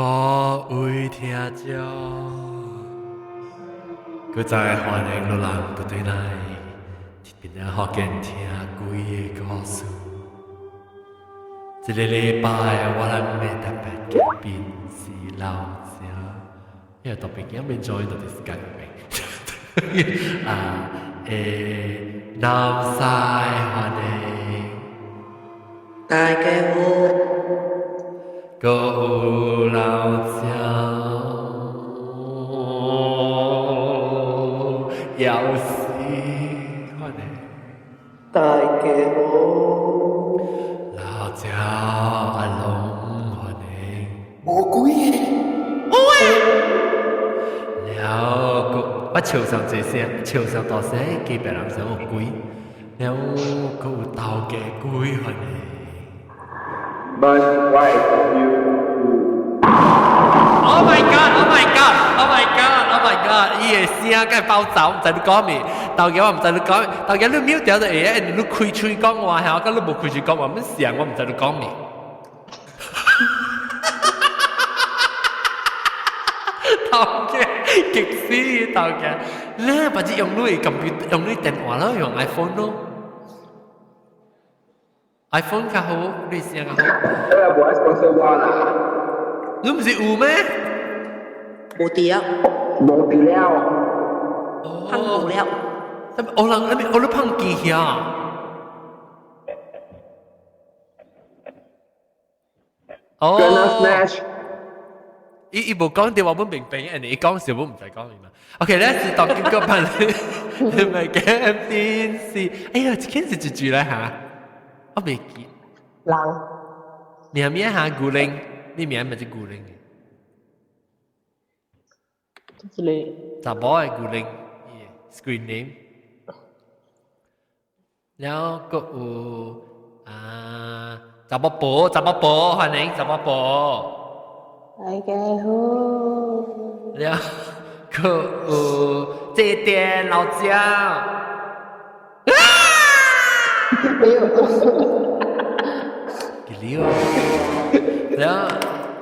各位聽眾，閣再歡迎老人閣轉來，這邊福建聽鬼的故事。這个禮拜我咱的特別嘉賓是老鄭，因為特別嘉賓做到底是干咩？啊，南西歡迎。大家好。閣有老鄭，藥師歡迎。大家好。老鄭阿龍歡迎。無鬼的。有啊。了閣我笑上這聲，笑上大聲，隔壁人想有鬼，了閣有頭家鬼歡迎。 But why you Oh my god! Oh my god! Oh my god! Oh my god! 伊的聲該爆走，毋知你講咩？頭家我毋知你講，頭家你 mute 掉就會，你開喙講話，嚇，佮你無開喙講話，乜聲我毋知你講咩？頭家激死頭家，你把這用你 computer 用你電話咯，用 iPhone 咯。iPhone 較好，你聲較好。無愛 sponsor 我啦。你毋是有咩？無佇啊。無佇了。噴無了。我人那邊我都碰機遐。哦。 Gonna smash。伊伊無講電話本明白，人哋伊講時我毋知講咩嘛。OK，咧是當結果辦，你咪嘅電視。哎呀，這件事一句來嚇。我未記。人。名名嚇古靈，你名咪是古靈嘅。這個。查某的古靈，screen name。然後閣有啊，查某婆，查某婆，歡迎查某婆。大家好。然後閣有這點老蔣。沒有。幾了？然後，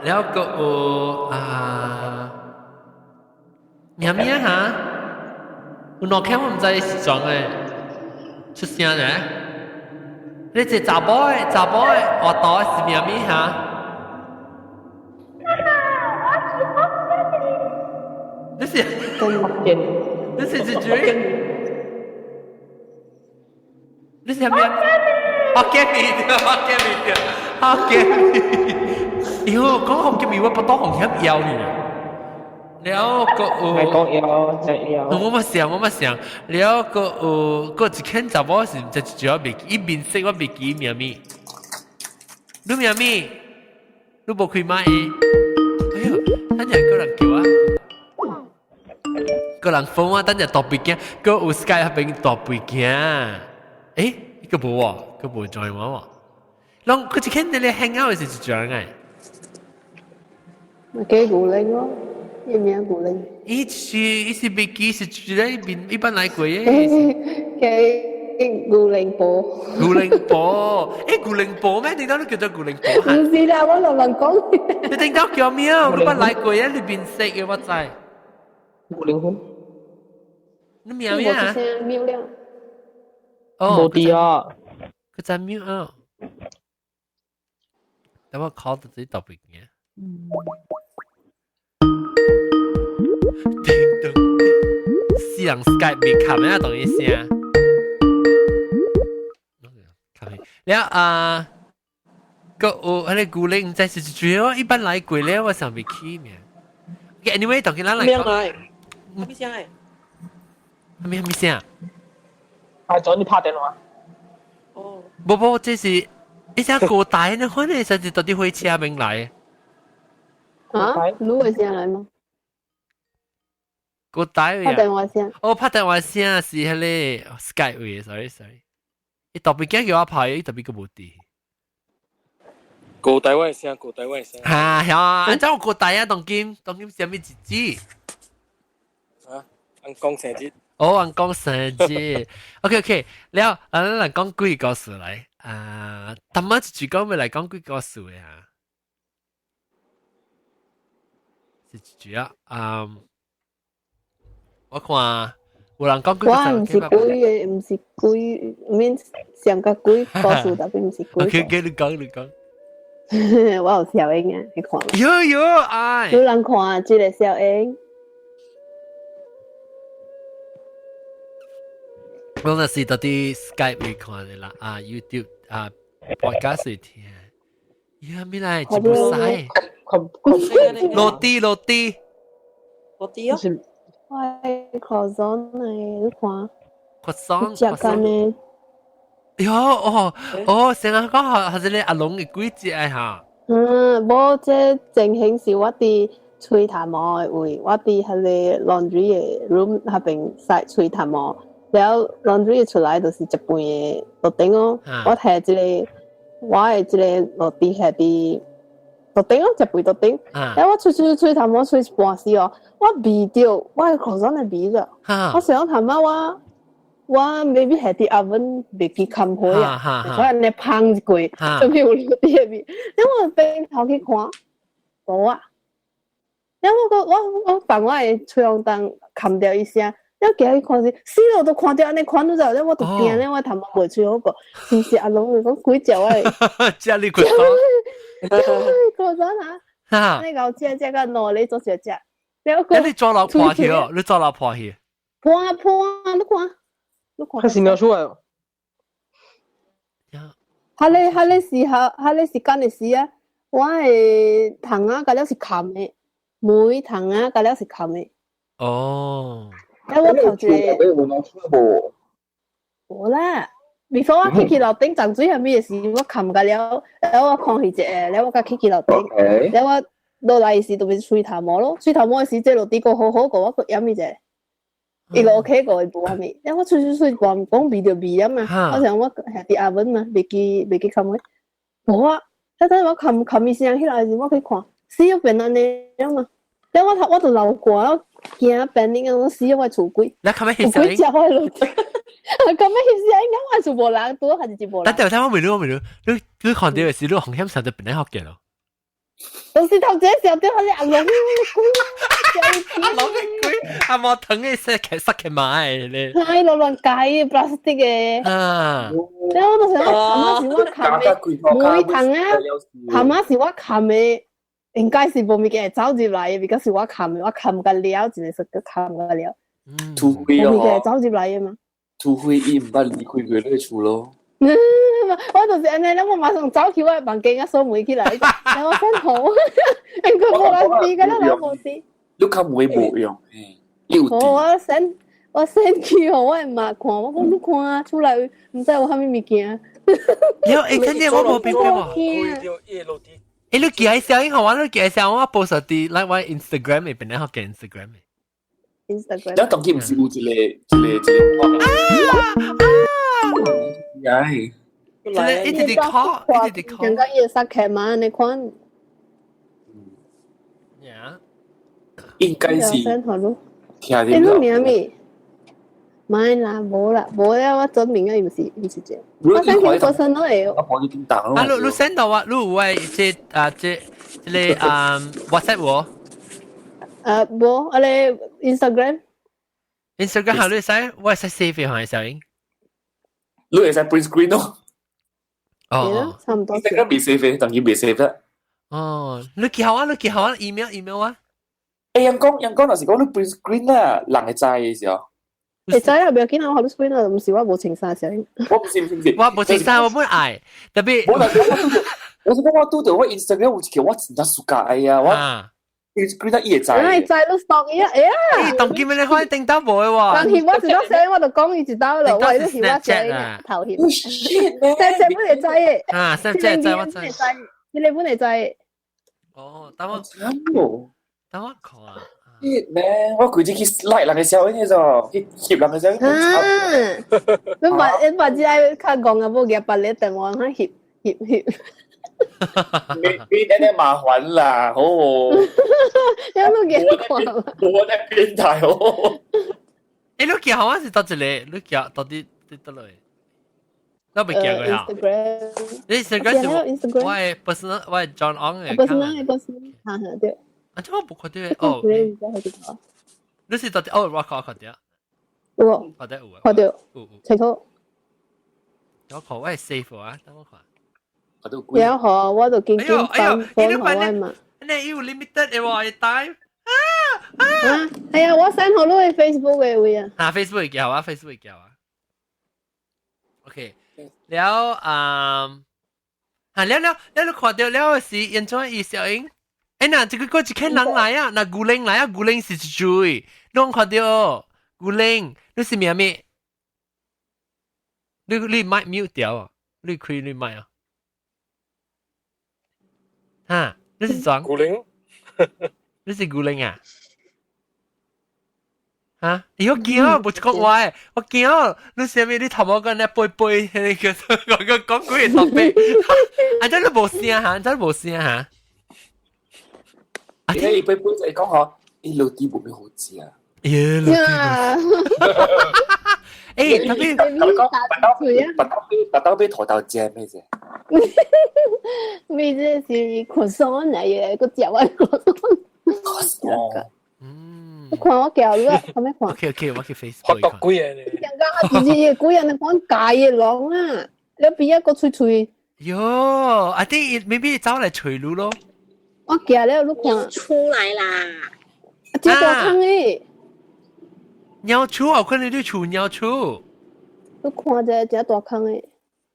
然後閣有啊，名名哈？有兩看我毋知是裝的，出聲咧。你這查某的，查某的活動是名咩哈？你是？你是這句？你是啥物？福建麵對，福建麵對，福建麵。喲，講福建麵，我不當紅險腰呢。了閣有，講腰，食腰。我嘛想，我嘛想，了閣有，閣一間查某是毋知一句我袂記，伊面色我袂記名物。你名物？你無開麥？哎喲，等陣個人叫我，個人 phone 我，等陣大背景，閣有 Skype 彼邊大背景。欸，伊個無喎，閣無 join 我喎。攏佢一間你咧 hang out 是一種誒。咪幾古靈咯，伊名古靈。伊是伊是袂記是一個面一般來過的。幾古靈婆。古靈婆，欸古靈婆咩？點解你叫做古靈婆？毋是啦，我亂亂講。你點解叫咩？我捌來過啊，你面色的我知。古靈魂。你名咩啊？謬了。哦，無佇啊。佢在 mute 啊。等我 call 到自己特別嘅。叮咚，死人 Skype 未卡咩啊？同伊聲。卡了啊，閣有彼个古靈，毋知是一句我一般來過咧，我想袂起名。Anyway，當佢咱來講。咩來？咩聲？咩咩聲？啊，昨你拍電話。哦。無無，這是一隻高大呢，可能甚至到底火車面來。啊？你會聲來嗎？高大拍電話聲。哦，拍電話聲是彼个 Skype 位，sorry sorry。伊特別驚叫我拍，伊特別閣無佇。高大我的聲，高大我的聲。哈，係啊，按怎有高大啊？當今當今啥物日子？啊，按講生日。哦，按講生日。OK OK，了，咱來講鬼故事來。啊，他媽一句講欲來講鬼故事的啊。是主要啊，我看有人講我毋是鬼嘅，毋是鬼，免上個鬼故事，特別毋是鬼。 OK，你講你講。我有小英啊，你看。有有哎。有人看這個小英。我那是到底 Skype 會看的啦，啊 YouTube 啊 podcast 會聽。呀，咩來？一部使。落地落地。落地哦。我 croissant 嚟，你看。 croissant。食緊呢。喲哦哦，成日講係係你阿龍嘅鬼節啊嚇。嗯，無這情形是我佇吹頭毛的位，我佇彼個 laundry 的 room 那邊洗吹頭毛，了 laundry 出來就是一半的樓頂哦。我提這個，我的這個落地下佇樓頂哦，一半樓頂。了我吹吹吹頭毛吹一半時哦，我味著我的口罩的味著。我想頭毛我。我 maybe 係佇 oven 袂記冚開啊，所以按呢芳一過，就變有落地的味。了我轉頭去看，無啊。了我閣我我放我的吹風筒冚掉一聲，了行去看時，死咯，都看著按呢款，你知無？了我就驚咧，我頭毛袂吹好過，是毋是阿龍會講鬼食我的？食你鬼講啥啊？你𠢕食食到兩日做少食。了閣你抓老破去哦，你抓老破去。破啊破啊，你看。開始描述啊！彼个彼个時候，彼个時間的時啊，我的窗仔甲了是冚的，門窗仔甲了是冚的。哦。啊，我頭一個。有攞出無？無啦，before 我去去樓頂浸水啥物的時，我冚甲了，了我看去一下，了我才去去樓頂，了我落來時就是吹頭毛咯，吹頭毛的時，這落地閣好好過，我閣掩伊者。伊個 OK 過，伊無啥物，了我吹吹吹，講講味就味啊嘛，我想我係佇 oven 嘛，袂記袂記冚開，無啊，等等我冚冚伊聲起來時，我去看，死又變按呢樣嘛，了我頭我就流汗，我驚變你講死我厝鬼，你冚咩翕鬼食我落地，冚咩翕相？應該我厝無人，拄還是一無人。等等，我問你，我問你，你你看到的時，你紅險上就變來學嘅咯。就是頭一個想到彼個阿龍鬼，阿龍的鬼，阿毛藤的塞起塞起馬的咧。哎，亂亂改 plastic 的。啊！了我就想，頭仔是我冚的，每窗啊，頭仔是我冚的，應該是無物件會走入來的，because 是我冚的，我冚甲了，一個是閣冚甲了。除非哦，無物件會走入來的嘛。除非伊毋捌離開過你的厝咯。我就是按呢，我馬上走去我的房間啊，鎖門起來，然後我先好，應該無人知，敢若人無知。你較門無用，你有我 send 我 send 去予我的媽看，我講你看啊，厝內毋知有啥物物件。有欸，真的我無變過。欸，你寄來聲音好啊，你寄來聲我 post 佇咱我 Instagram 的，本來學嘅 Instagram 的。 Instagram。咱當今毋是有一個一個一個。啊！哎，這個一直伫 call，一直伫 call。感覺伊會塞開嘛，按呢款。呀。應該是。聽欸，你名咩？莫啦，無啦，無啦，我證明啊，伊毋是，毋是這。我 send 去 personal 的。我幫你叮當啊，你你 send 到我，你有我這啊這這個啊 WhatsApp 無？無，啊咧 Instagram。 Instagram 下你使，我會使 save 下小英。你會使 print screen 咯。哦，差唔多。 Instagram 未 save，當然未 save 啦。哦，你寄予我，你寄予我 email email 啊。欸，人講人講，若是講你 print screen 啦，人會知的時候。會知啊，不要緊啊，我予你 screen 啊，毋是我無穿衫時。我毋是毋是毋是，我無穿衫，我本愛，特別。我我是講我拄著我 Instagram 有一個我真正喜歡啊，我 print screen 啊，伊會知。會知你 stalk 伊啊，會啊。欸，當今你看頂到無的喎。當翕我一道聲，我就講伊一道咯，我是翕我聲頭翕。Snapchat 本會知的。啊，Snapchat 知我知。這個本會知。哦，等我。等我看。 Shit man，我規日去 like 人的消息咋，去翕人的消息。啊！你把你把這愛較戇啊，無夾別個電話，翕翕翕。免免按呢麻煩啦，好。你攏夾看。我在變態哦。欸，你寄予我是佗一個？你寄到底佇佗落？我未寄過哈。 Instagram。你 Instagram 是我的 personal，我的 John Ong 的。 personal 的 personal，哈哈對。啊，這我無看到哦。你是到底哦？我看看到。有。看到有啊。看到。有有。清楚。我看我係 save 啊，等我看。看到然後我就緊緊放放我嘛。你有 limited 的喎，time。啊啊！係啊，我 send 好你 Facebook 嘅位啊。啊，Facebook 會叫啊，Facebook 會叫啊。OK，了啊，啊了了了，你看到了是現在伊小英。欸，那這個個一個人來啊，那古靈來啊，古靈是一水，攏看到古靈，你是咩咩？你麥 mute 掉啊？你開你麥啊？哈？你是裝？古靈？你是古靈啊？哈？咦，我驚，無講話，我驚，你啥物？你頭毛講咧背背，那個我講幾個特別，啊，真係無聲哈，真係無聲哈。啊！你背背就係講嗬，伊老啲無咩好食啊。耶，老啲。欸，特別咁講，白刀白刀白刀俾土豆煎咩啫？咩這是 croissant 嚟嘅，個食完 croissant。嗯。你看我叫你，後面看。 OK OK，我去 Facebook 看到幾個呢？人家自己幾人講假嘅狼啊，你邊一個脆脆？喲，I think it maybe 走嚟隨路咯。我寄了，你看。出來啦！這大坑誒。鳥厝啊，可能你厝鳥厝。你看這這大坑誒。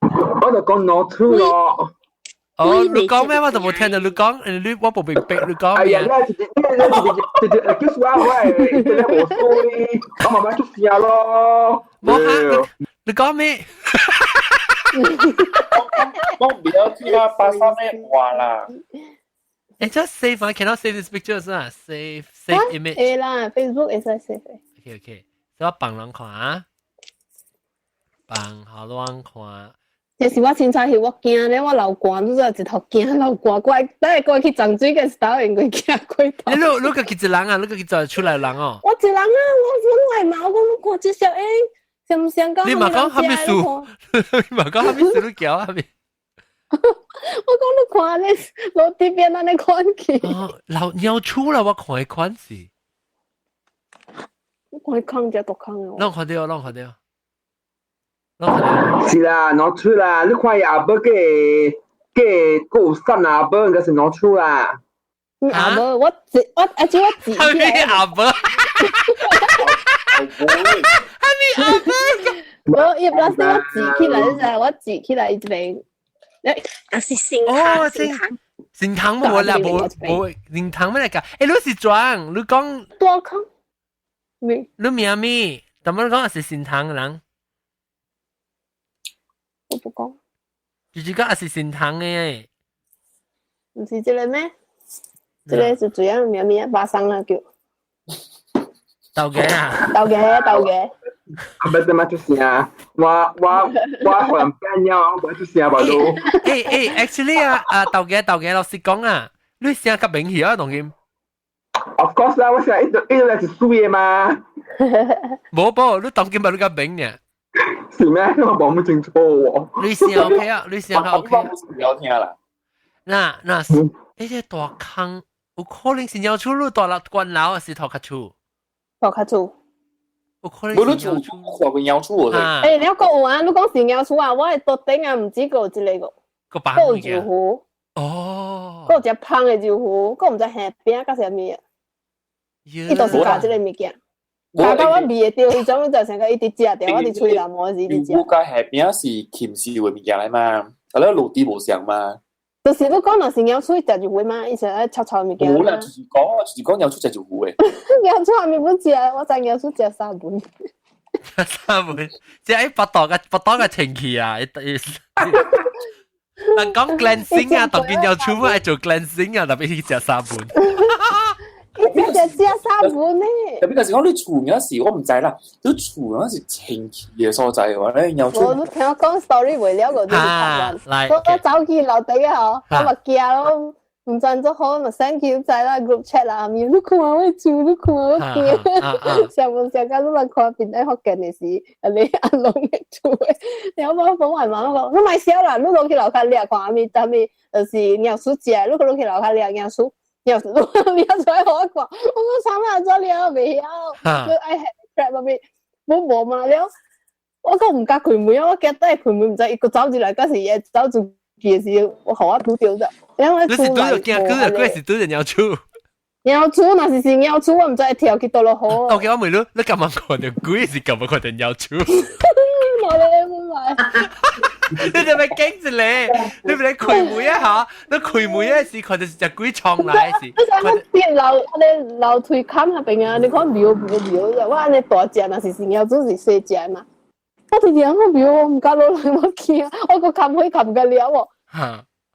我就講鳥厝咯。哦，你講咩？我就冇聽到你講，你我冇明白你講哎呀，咩。你你你你叫啥喂？你無衰，我慢慢出聲咯。冇嚇，你講咩？我唔要聽啊，巴沙咩話啦？欸，just save I cannot save this picture 啊，save save image。會啦，Facebook 會使 save。 OK OK，所以我幫人看啊，幫好多人看。這是我凊彩是我驚咧，我流汗，你知一頭驚流汗，過等下過去漲水嘅時候，應該驚過頭。你你家己一人啊？你家己做出來人哦？我一人啊，我本來嘛，我講你看這小英，像唔像講？你嘛講蝦米事？你嘛講蝦米事？你叫蝦米？我講你看咧，落地邊按呢款去。哦，老鳥出來，我看的款是。我看空只大空哦。攏看到，攏看到。攏看到。是啦，攞出啦！你看阿伯嘅嘅夠三阿伯，應該是攞出啦。阿伯，我自我阿只我自己。係咪阿伯？係咪阿伯？我一般是我自起來就我自起來一邊。啊是新哦，新新塘冇啦，冇冇新塘咩嚟㗎？欸，你是裝，你講多康咩？你名咩？怎麼講是新塘人？我不講。就是講是新塘嘅。唔是這個咩？這個是主要名咩？巴生啦叫。豆嘅啊！豆嘅豆嘅。啊，不是嘛，出聲，我可能變了，我出聲吧都。欸欸，actually 啊啊，豆嘅豆嘅，老實講啊，你聲較明顯啊，當今。 Of course 啦，我聲一直一直是水的嘛。無無，你當今嘛你較明呢？是咩？我講唔清楚喎。你聲 OK 啊？你聲較 OK。唔要聽啦。那那，呢隻大坑有可能是鳥厝，你大樓關樓還是頭殼厝？頭殼厝。有可能無你厝看過鳥厝無？欸，你講有啊？你講是鳥厝啊？我的桌頂啊，毋止閣有一個，個房閣有豆腐。哦。閣有一隻芳的豆腐，閣毋知馅餅佮啥物啊？伊都是教這個物件。教到我味會著彼種，就成個一直食著，我佇吹南無時一直食。豆腐佮餡餅是禽絲的物件來嘛？啊，你落地無相嘛？就是你講若是鳥厝食就會嘛，伊是愛臭臭物件。無啦，就是講鳥厝食就有的。鳥厝還沒本食，我知鳥厝食三碗。三碗，即係腹肚嘅腹肚嘅清氣啊！人講 cleansing 啊，當見鳥厝愛做 cleansing 啊，特別去食三碗。伊食食三碗呢？特別就是講你厝嗰時，我毋知啦。你厝嗰時清氣的所在嘅話咧，鳥厝。我聽我講 story 未了個就是台灣，我走去樓頂啊，嗬，我嘛驚咯，毋知做好，嘛 send 去知啦 group chat 啦，面你看我厝，你看我驚，上無上甲你來看邊底福建的是，啊你阿龍的厝的，然後我講完嘛，我講你莫笑啦，你落去樓跤掠看啥物，啥物就是鳥鼠食，你落去樓跤掠鳥鼠。尿尿出來我看，我講啥物做了袂曉，就愛 crab 入面，冇無嘛了。我講毋敢開門，我驚等下開門，毋知伊閣走入來，到時伊走出去的時，我予我拄著咗。然後我你是拄著驚鬼啊？鬼是拄著貓鼠？貓鼠若是貓鼠，我毋知會跳去佗落河。 OK，我問你，你敢若看著鬼是敢若看著貓鼠？我咧唔係。你就咪驚一個，你咪開門啊嚇！你開門啊時看著是隻鬼衝來是。你知我變樓，咧樓梯坎那邊啊，你看廟廟廟，我按呢大隻，若是貓鼠是細隻嘛。我直直我廟，我毋敢落來，我驚，我閣冚去冚個了喎。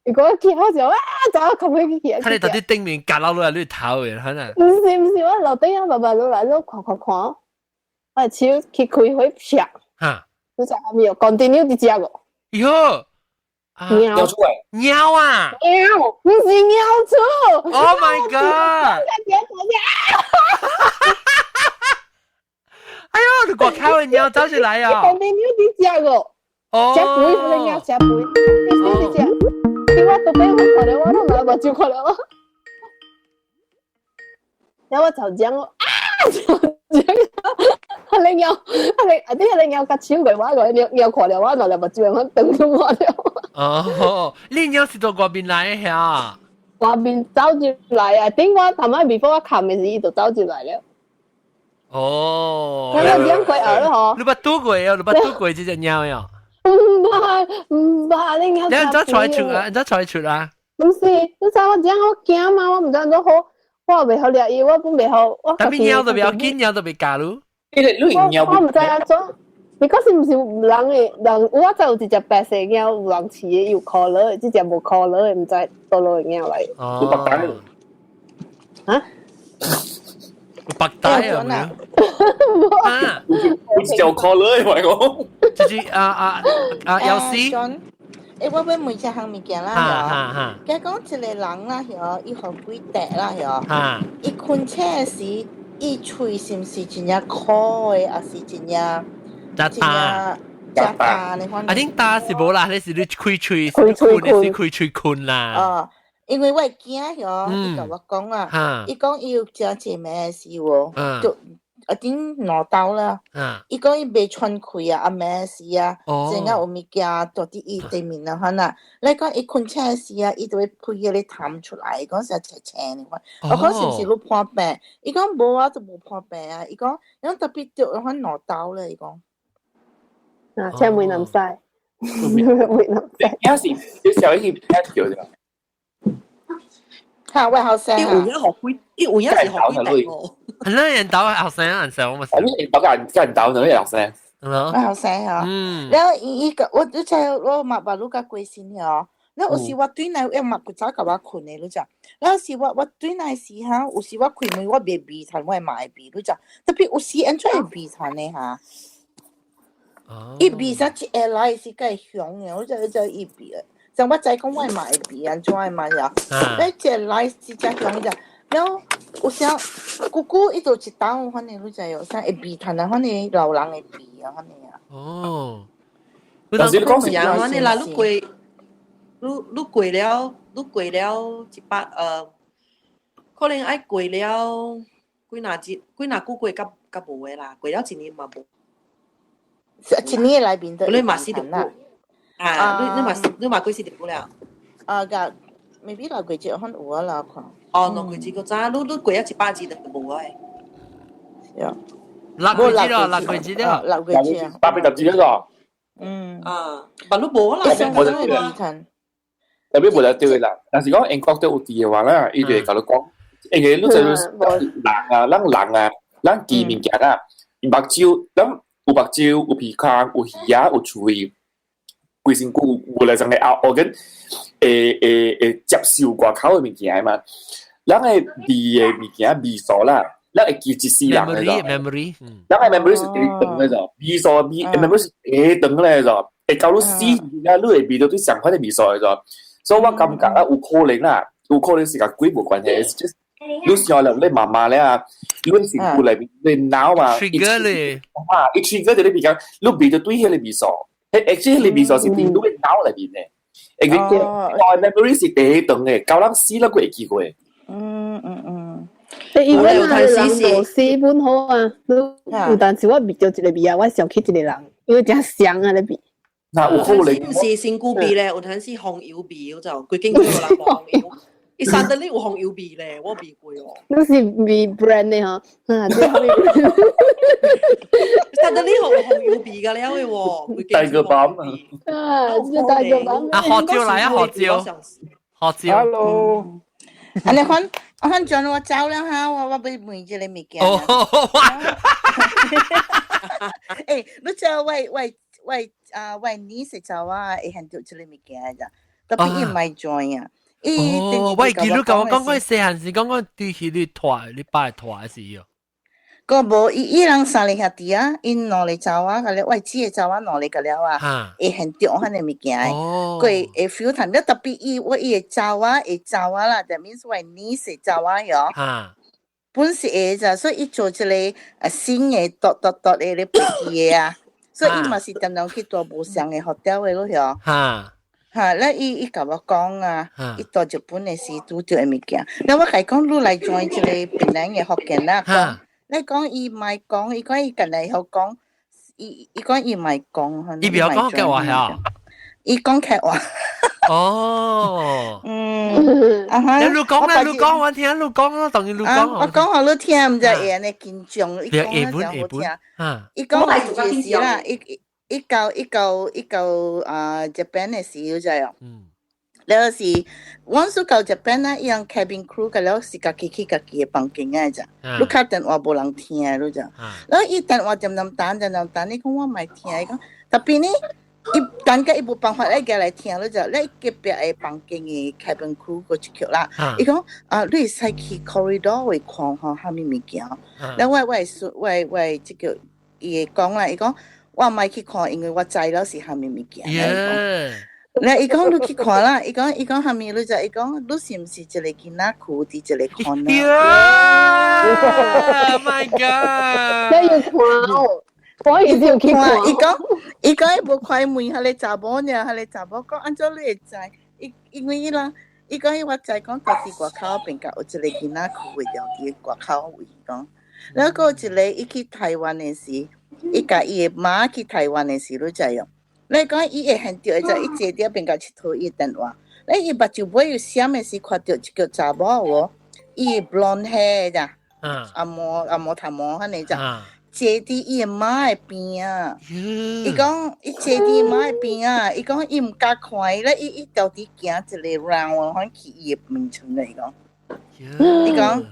如果驚我就啊，走冚去去。睇你到底頂面夾落來，你頭嘅，可能。毋是毋是，我樓頂啊，慢慢落來，你看看看，我手去開火啪。你知影沒有？continue 佇遮個。喲！貓出來。貓啊！貓，毋是貓鼠。 Oh my god！哎呦，你外口的貓走出來啊！ continue 佇遮個。哦。食肥，那個貓食肥，你佇遮。你我倒底我看了，我攏拿目睭看了我。然後我就講啊，就講，彼個貓，彼個啊，啲彼個貓較手過我個，貓貓看了我，兩粒目睭我斷咗我了。哦，你貓是從外面來的遐？外面走入來啊！頂我頭仔 before 我冚的時，伊就走入來了。哦。我養過後了嗬。你捌拄過哦？你捌拄過這隻貓喲？毋捌，毋捌，你貓。你怎揣出啊？你怎揣出啊？毋是，你知我講我驚嘛？我毋知怎好。我袂曉掠伊，我本袂曉。我但係貓都袂要緊，貓都袂咬你。我毋知按怎，你講是毋是人的人？我知有一隻白色貓，有人飼的，有 collar 的，這隻無 collar 的，毋知佗落的貓來。哦。有白帶。啊？有白帶啊？啊！有一條 collar 的，我講。就是啊啊啊！藥師。欸，我欲問一項物件啦，嗬。假講一個人啦，嗬，伊予鬼綴啦，嗬。伊睏醒時，伊喙是毋是真正苦的，抑是真正真焦？真焦呢？啊，恁焦是無啦，你是你開喙，睏的是開喙睏啦。哦，因為我的囝嗬，伊共我講啦，伊講伊有食一暝時喎，就啊頂兩晝啦，伊講伊袂喘氣啊，暗暝時啊，陣間有物件蹛佇伊對面啊，款啊。你講伊睏醒時啊，伊就會噴彼个痰出來，講是青青的款。我講是毋是你破病？伊講無啊，都無破病啊。伊講，伊講特別著款兩晝咧，伊講。啊，請問南西，問南西。有時小一點叫對吧？嚇，我後生伊有影予鬼，伊有影是予鬼綴哦。很多人兜後生人生，我咪。你人兜人人兜哪個後生？我後生嗬。然後伊伊個我，你知我嘛捌愈較過身嗬。了有時我對內伊嘛較早共我睏的，你知。了有時我我對內時哈，有時我開門我袂味痰，我嘛會味，你知。特別有時按怎會味痰的哈？伊味啥一下來是較會香的，我知知伊味的。像我知講我嘛會味按怎的嘛呀？你一下來是真香的。了有時久久伊就一道反正你知哦，啥會味痰啊，反正老人會味啊，反正啊。哦。但是你講是反正啦，你過，你你過了，你過了一百可能愛過了幾若日，幾若久過較較無的啦，過了一年嘛無。一年內面都你嘛死著久。啊，你你嘛你嘛幾時著久了？啊，個 maybe 六個月可能有啊啦，看。哦，六個月閣早，你你過了一百日就無啊。是啊。六個月咯，六個月咯，六個月。810咯。嗯。啊，但你無啦，無得對啦。特別無得對啦，但是講英國都有佇的話啦，伊就會共你講，因為你就是人啊，咱人啊，咱記物件啊，目睭，咱有目睭，有鼻孔，有耳仔，有喙，規身軀有來種個後，跟會會會接受外口的物件嘛。咱的味的物件味素啦，咱會記一世人的 memory，咱的 memory 是第長的咾，味素味 memory 是第長的咾，會到你死啊，你會味著對相款的味素的咾。所以我感覺啊，有可能啦，有可能是佮鬼無關係，就是你想了你媽媽咧啊，你身軀內面你腦嘛，trigger 咧，啊，伊 trigger 就你比較，你味著對彼個味素，彼 actually 彼個味素是佇你的腦內面的，因為腦 memory 是第長的，到咱死了閣會記過。嗯，因為那人無死本好啊，有當時我聞著一個味啊，我想起一個人，因為真香啊，那味。那有可能唔是身軀味咧，有陣時紅油味，就規間都有人無紅油。伊三頓你有紅油味咧，我味過哦。你是味 brand 的吼，啊，這後面。三頓你有紅油味噶了的喎。帶個包啊，這帶個包。啊，學椒來啊，學椒，學椒。 Hello。啊，你看，我看將我走了哈，我欲問這個物件。哦，欸，你知我我我啊，我 niece 走啊，會現著這個物件咋？特別伊毋愛 join 啊。哦，我記你共我講過細漢時，講講對彼你拖，你爸拖的時哦。個無，伊伊人三个兄弟啊，𪜶兩個查某，共了我姊個查某兩个共了啊，會現著彼个物件，過會 feel 淡了，特別伊我伊個查某會查某啦，that means 我 niece 查某喲。本是會咋，所以伊做一个啊新的獨獨獨的咧飛機的啊，所以伊嘛是常常去住無相的 hotel 的咯喲。哈，咧伊伊共我講啊，伊到日本的時拄著的物件，咧我共伊講，你來 join 這個檳榔的福建啦，講，你講伊毋愛講，伊講伊家己曉講，伊伊講伊毋愛講，伊袂曉講客話嚇，伊講客話。哦，嗯，啊哈，你講啦，你講我聽，你講咯，當然你講。我講予你聽，毋知會按呢緊張，伊講會本會本，伊講是時啦，伊伊到伊到伊到啊日本的時，你知哦。了是，阮說到日本啊，伊人 cabin crew 個了是家己去家己的房間仔咋，你敲電話無人聽，你知。了伊電話漸漸等，漸漸等，你講我毋愛聽，伊講特別呢，伊等甲伊無辦法來過來聽，你知。咧隔壁的房間的 cabin crew 過一曲啦，伊講啊，你會使去 corridor 位看吼，啥物物件。了我我說我我這個伊會講啦，伊講我毋愛去看，因為我知了是啥物物件。咧伊講你去看啦，伊講伊講啥物，你知？伊講你是毋是一個囡仔跍佇一個 corner？ Oh my god！你要看哦，我一定要去看。伊講伊講伊無看，伊問彼個查某爾，彼個查某講按怎你會知？伊因為伊人，伊講伊我知講，佇佇外口邊甲有一個囡仔跍袂著佇外口位講。了閣有一個伊去台灣的時，伊共伊的媽去台灣的時，你知哦？你講伊會現著，就伊坐佇邊共𨑨迌伊電話，咧伊目睭尾有閃的時，看著一個查某哦，伊 blonde hair 咋，阿毛阿毛頭毛按呢咋，坐佇伊的媽的邊仔。伊講伊坐佇媽的邊仔，伊講伊毋敢看伊咧，伊伊到底行一個 round 反去伊的眠床咧，伊講，伊講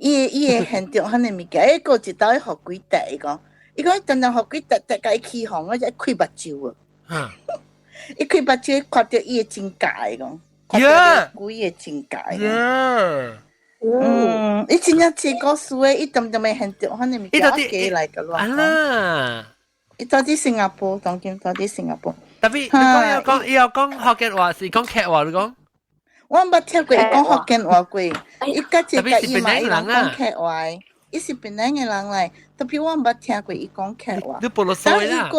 伊伊會現著彼個物件，伊閣一道予鬼趯，伊講，伊講伊當當予鬼趯趯共伊起鬨，我就開目睭啊！伊開目睭看著伊的真假，伊講，看著鬼的真假。嗯，伊真正這故事的，伊當當會現著彼個物件，過來共我講。伊到佇新加坡，當今到佇新加坡。特別你講要講，伊要講福建話是講客話，你講？我毋捌聽過伊講福建話過，伊甲這個伊嘛伊人講客話，伊是檳榔的人來，特別我毋捌聽過伊講客話。你不囉嗦啦。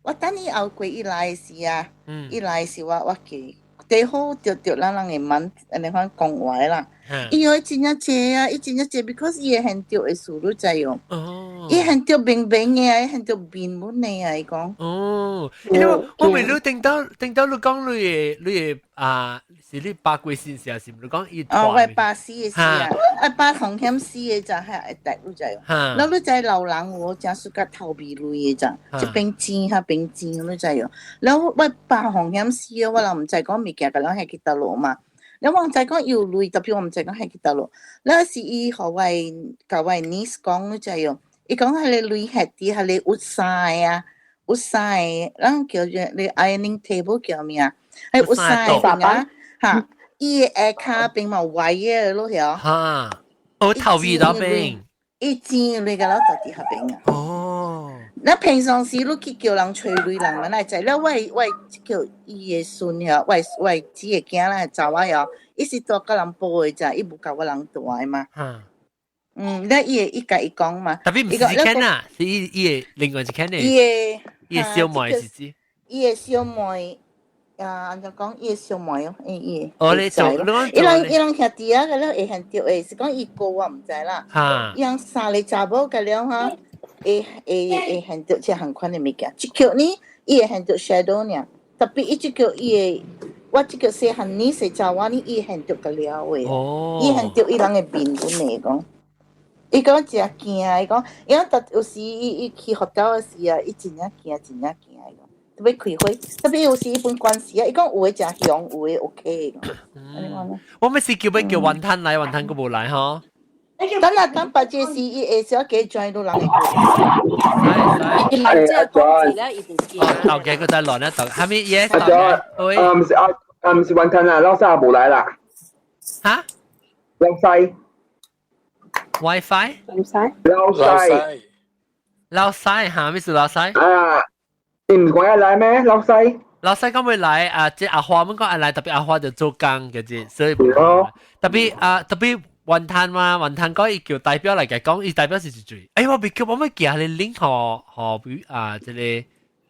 我等伊後過伊來時啊，伊來時我我記，最好著著咱人會問按呢款講話啦。伊有真正濟啊，伊真正濟，because 伊會現著的事你知哦。伊現著明明的啊，伊現著面本的啊，伊講。哦，因為我未你聽到聽到你講你的你的啊，是你爸過身時是毋？你講伊哦，我爸死的時啊，我爸風險死的就係會帶你知哦。แล้ว你知老人有誠喜歡頭味類的咋，這邊煎彼邊煎你知哦。了我爸風險死的，我人毋知講物件，共人彼去佗落嘛。了我毋知講有鐳，特別我毋知講彼去佗落。了是伊予我共我 niece 講，你知哦？伊講彼个鐳彼佇彼个鬱衫的啊，鬱衫的，咱叫做你 ironing table 叫咩啊？彼鬱衫的邊啊，哈，伊的下跤邊嘛歪的落曉。哈，哦頭尾佗邊。伊錢鐳共了佇彼邊啊。哦。那平常時你去叫人揣鐳人嘛，哪會知？了我我叫伊的孫遐，我我姊的囝啦，查某遐，伊是住佮人埔的咋，伊無共我人住的嘛。嗯，了伊會伊共伊講嘛。特別毋是一間啊，是伊伊的另外一間的。伊的伊的小妹是指。伊的小妹，啊，按怎講，伊小妹哦，伊伊。哦，你做，你講伊人伊人兄弟啊，個了會現著會，是講伊哥我毋知啦。哈。伊人三个查某個了哈，會會會現著這項款的物件。這個呢，伊會現著 shadow 爾，特別伊這個伊會，我這個細漢呢細查某呢，伊會現著個了的。哦。伊現著伊人的面本來講。伊講真驚，伊講，伊講特有時伊伊去學校的時啊，伊真正驚，真正驚。特別開會，特別有時伊本關係啊，伊講有的誠凶，有的 OK。我每次叫欲叫雲吞來，雲吞閣無來吼。等下等別這時，伊會小加轉到人會。伊來這講起來，伊就驚。頭家閣再亂啊，頭哈咪 yes。阿 John，啊毋是啊，啊毋是雲吞啊，老細無來啦。哈？老細。 WiFi？老細。老細。老細哈？咩是老細？啊。你毋是講愛來咩？老細。老細講會來啊！這阿花們講愛來，特別阿花就做工嘅啫，所以特別啊，特別雲吞嘛，雲吞講伊叫代表來嘅講，伊代表是一嘴。哎，我未叫，我欲寄你 link 予予啊，這個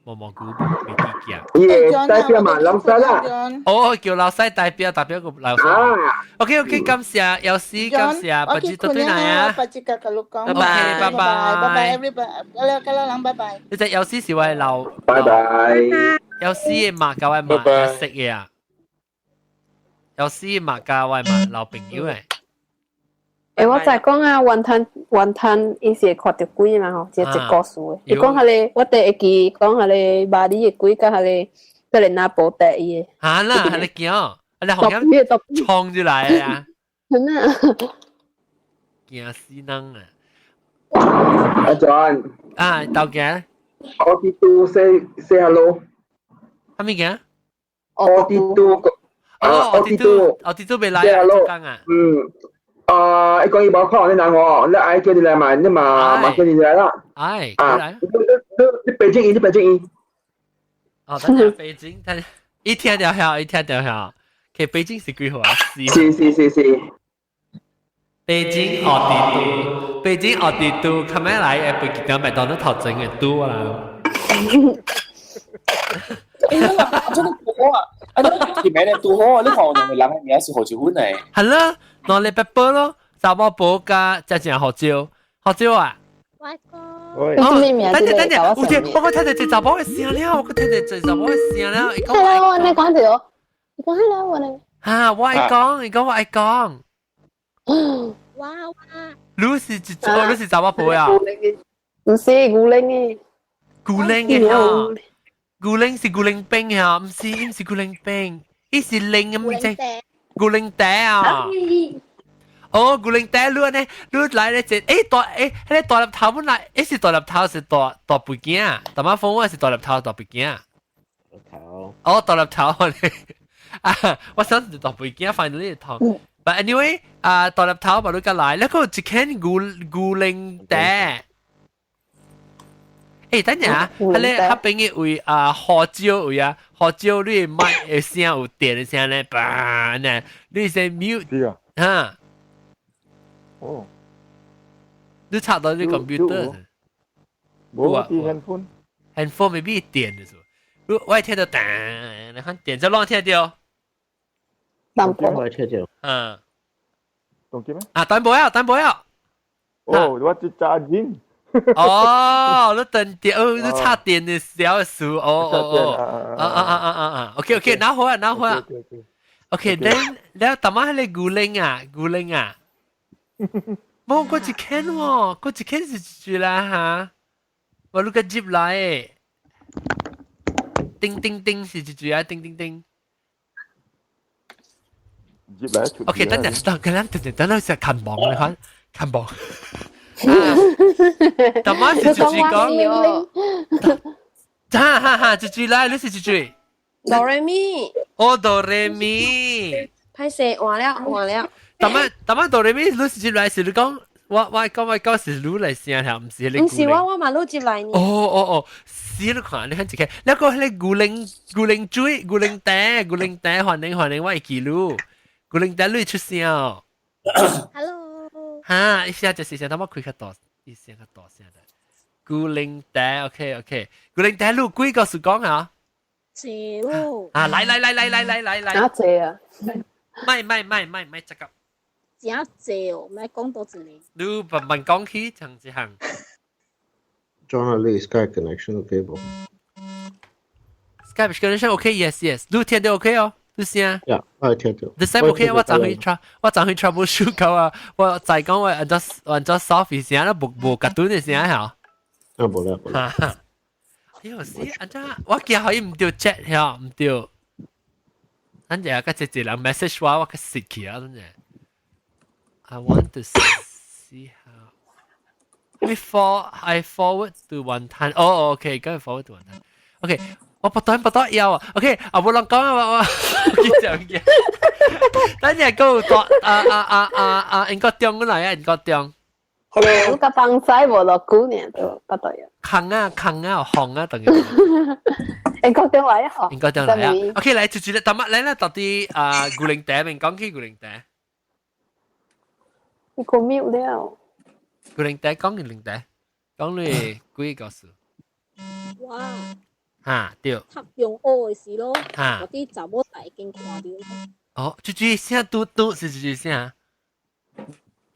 毛毛菇未記寄。伊代表嘛，老細啦。哦，叫老細代表，代表個老細。啊。 OK OK，感謝，有時感謝，不知都對哪啊？不知甲甲你講。拜拜拜拜拜，everybody，各位各位人拜拜。你隻有時是我老。拜拜。有時的嘛，交我嘛識嘅啊。有時嘛，交我嘛老朋友誒。欸，我再講啊，雲吞雲吞，伊是會看著鬼嘛吼，這一故事的。伊講彼個，我第會記講彼個巴黎的鬼，佮彼個彼個拿寶袋伊的。哈啦，彼個驚，彼個紅影衝出來啊！真啊！驚死人啊！阿 John 啊，豆家。我啲都 say say hello。啥物件？我啲都哦，我啲都，我啲都未來啊，做工啊。嗯。啊！伊講伊無可能你人喎，你愛叫你來嘛，你嘛嘛叫你來啦。哎，啊！你你你北京伊，你北京伊。哦，等下北京，等一聽就曉，一聽就曉。其實北京是幾號啊？是是是是。北京奧迪都，北京奧迪都，佢咩來？誒，北京麥當勞頭前嘅都啦。欸，真係拄好啊！啊，你名咧拄好啊！你看我兩個人嘅名是何一款嘅？係啦，兩禮拜八咯，查某婆加加正胡椒，胡椒啊！我哦，等陣等陣，有隻我聽到這查某嘅聲了，我聽到這查某嘅聲了。 Hello，你講條，你講 hello 我咧。哈，我愛講，你講我愛講。哇哇！你是一個，你是查某婆啊？唔是古靈嘅。古靈嘅哈。古靈是古靈冰啊，毋是，毋是古靈冰，伊是靈咁隻古靈茶啊。哦，古靈茶，你呢？你來咧隻，欸大欸，彼个大粒頭本來，欸是大粒頭是大大背景啊，大馬風我是大粒頭大背景啊。頭。哦，大粒頭啊，我想是大背景，finally 頭。But anyway，啊，大粒頭嘛你過來，那個一間古古靈茶。欸，等陣啊，彼个彼邊的位啊，胡椒位啊，胡椒你的麥的聲有電的聲咧，叭呢，你先 mute 哈。哦。你插到你 computer？無啊，啲 handphone。 handphone maybe 電的是，我我聽到彈，你看電就亂聽到。淡薄。我聽到。嗯。懂記咩？啊，淡薄啊，淡薄啊。哦，我只揸煙。哦，你斷電，哦，你插電的時候數，哦哦哦，啊啊啊啊啊啊，OK OK，拿好啊，拿好啊，OK，then 了，淡仔彼個牛奶啊，牛奶啊，無，我一間喎，我一間是一句啦哈，我你個接來，叮叮叮是一句啊，叮叮叮。接來。 OK，等陣，等，等等等等，先看網，你看，看網。淡仔是一句講，哈哈哈，一句來，你是一句。哆來咪。哦，哆來咪。歹勢，換了換了。淡仔淡仔哆來咪，你是接來是你講，我我講我講是你來聲條，毋是你。毋是我，我嘛你接來呢。哦哦哦，是你看，你看一個，那個彼個牛奶牛奶水、牛奶茶、牛奶茶，歡迎歡迎，我會記錄。牛奶茶你出聲哦。 Hello。哈，一下就是聲，他媽開較大，一聲較大聲的。牛奶茶，OK OK，牛奶茶你幾個是講啊？濟咯。啊，來來來來來來來來。哪濟啊？咪咪咪咪咪，這個。真濟哦，咪講多一個。你慢慢講起，一一項。 John 你 Skype connection OK 無？Skype connection OK，yes yes，你聽到 OK 哦，你聲。 Yeah，我聽到。你聲 OK，我昨去 try，我昨去 troubleshoot 到啊，我再講我按怎按怎 soft 聲，都無無夾斷的聲嚇。啊，無啦無啦。哎呦死，按怎我驚可以毋著 chat 嚇，毋著。咱就個一一人 message 我，我較失去啊，真係。I want to see how. Before I forward to one time. Oh, okay, 跟 forward to one time. Okay，我不斷不斷要啊。OK，啊，無人講啊，我我講嘅。等陣go 大啊啊啊啊啊，英國中過來啊，英國中。 Hello。我個幫仔無落久呢，都不對啊。空啊空啊紅啊，等於。英國中來啊，英國中來啊。OK，來，就就等下來啦，到底啊，牛奶茶面講起牛奶茶。你個 mute 了。牛奶茶講牛奶茶，講你幾個事？哇！哈對。讀中學的時咯，哈我啲查某仔已經看到。哦，就就聲嘟嘟是就就聲，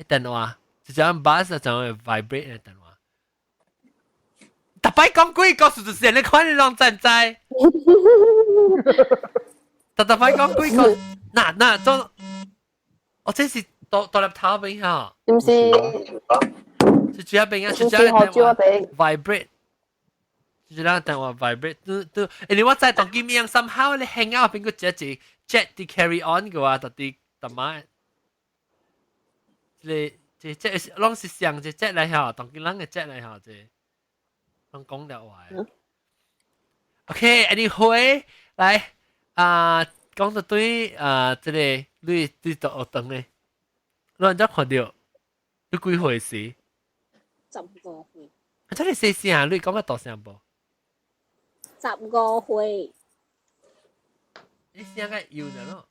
電話就這樣 buzz 就會 vibrate 的電話。逐擺講幾個事就是你看你攏知唔知？逐逐擺講幾個，嗱嗱，做，我這是倒倒入頭邊哈。唔是。是主要邊啊？是主要電話 vibrate。就是咱電話 vibrate，都都，因為我在當今面 somehow 你 hang out 邊個只只 chat 啲 carry on 嘅話，到底他媽，這這這攏是上這 chat 來嚇，當今人嘅 chat 來嚇，這攏講了話。OK，anyway，來啊，講到對啊，這個你對到學堂咧，你按怎看到？你幾歲時？ 15歲。啊，這個細聲，你講較大聲無？十五歲。你聲個幼的咯，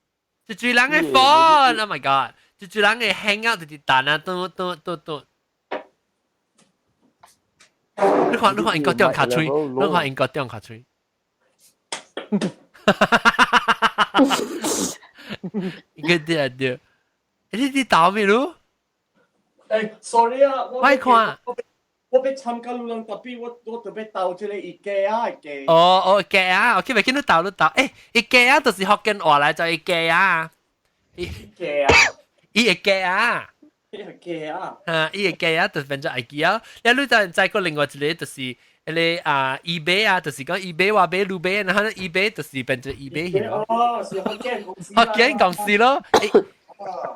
就追人嘅 phone，Oh my god！就追人嘅 hang out 就是彈啊，嘟嘟嘟嘟。你看，你看英國中較脆，你看英國中較脆。哈哈哈哈哈！應該對啊對。你你打咩咯？誒，sorry 啊，我看。我欲參加路人特別，我我特別鬥這個伊家啊家。哦哦，家啊，OK，袂見你鬥你鬥，誒，伊家啊，就是福建話來就伊家啊。伊家啊，伊會家啊。伊會家啊。啊，伊會家啊，就變做 IKEA。了你就再過另外一個就是彼個啊，eBay 啊，就是講 eBay 話買你買，然後 eBay 就是變做 eBay 去咯。哦，是福建公司。福建公司咯，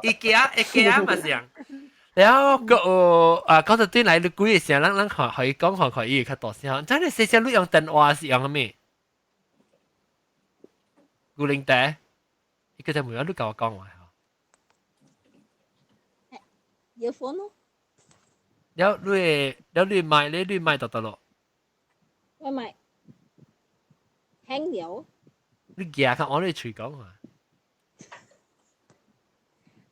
伊家伊家嘛是樣。然後個啊，講到對來你幾個聲，咱咱可可以講可可以較大聲。真係細聲，你用電話是用啥物？牛奶茶，伊個只問我，你共我講話吼。 earphone 咯。了你了你買咧，你買到倒落？我買輕了。你舉較我你喙講話。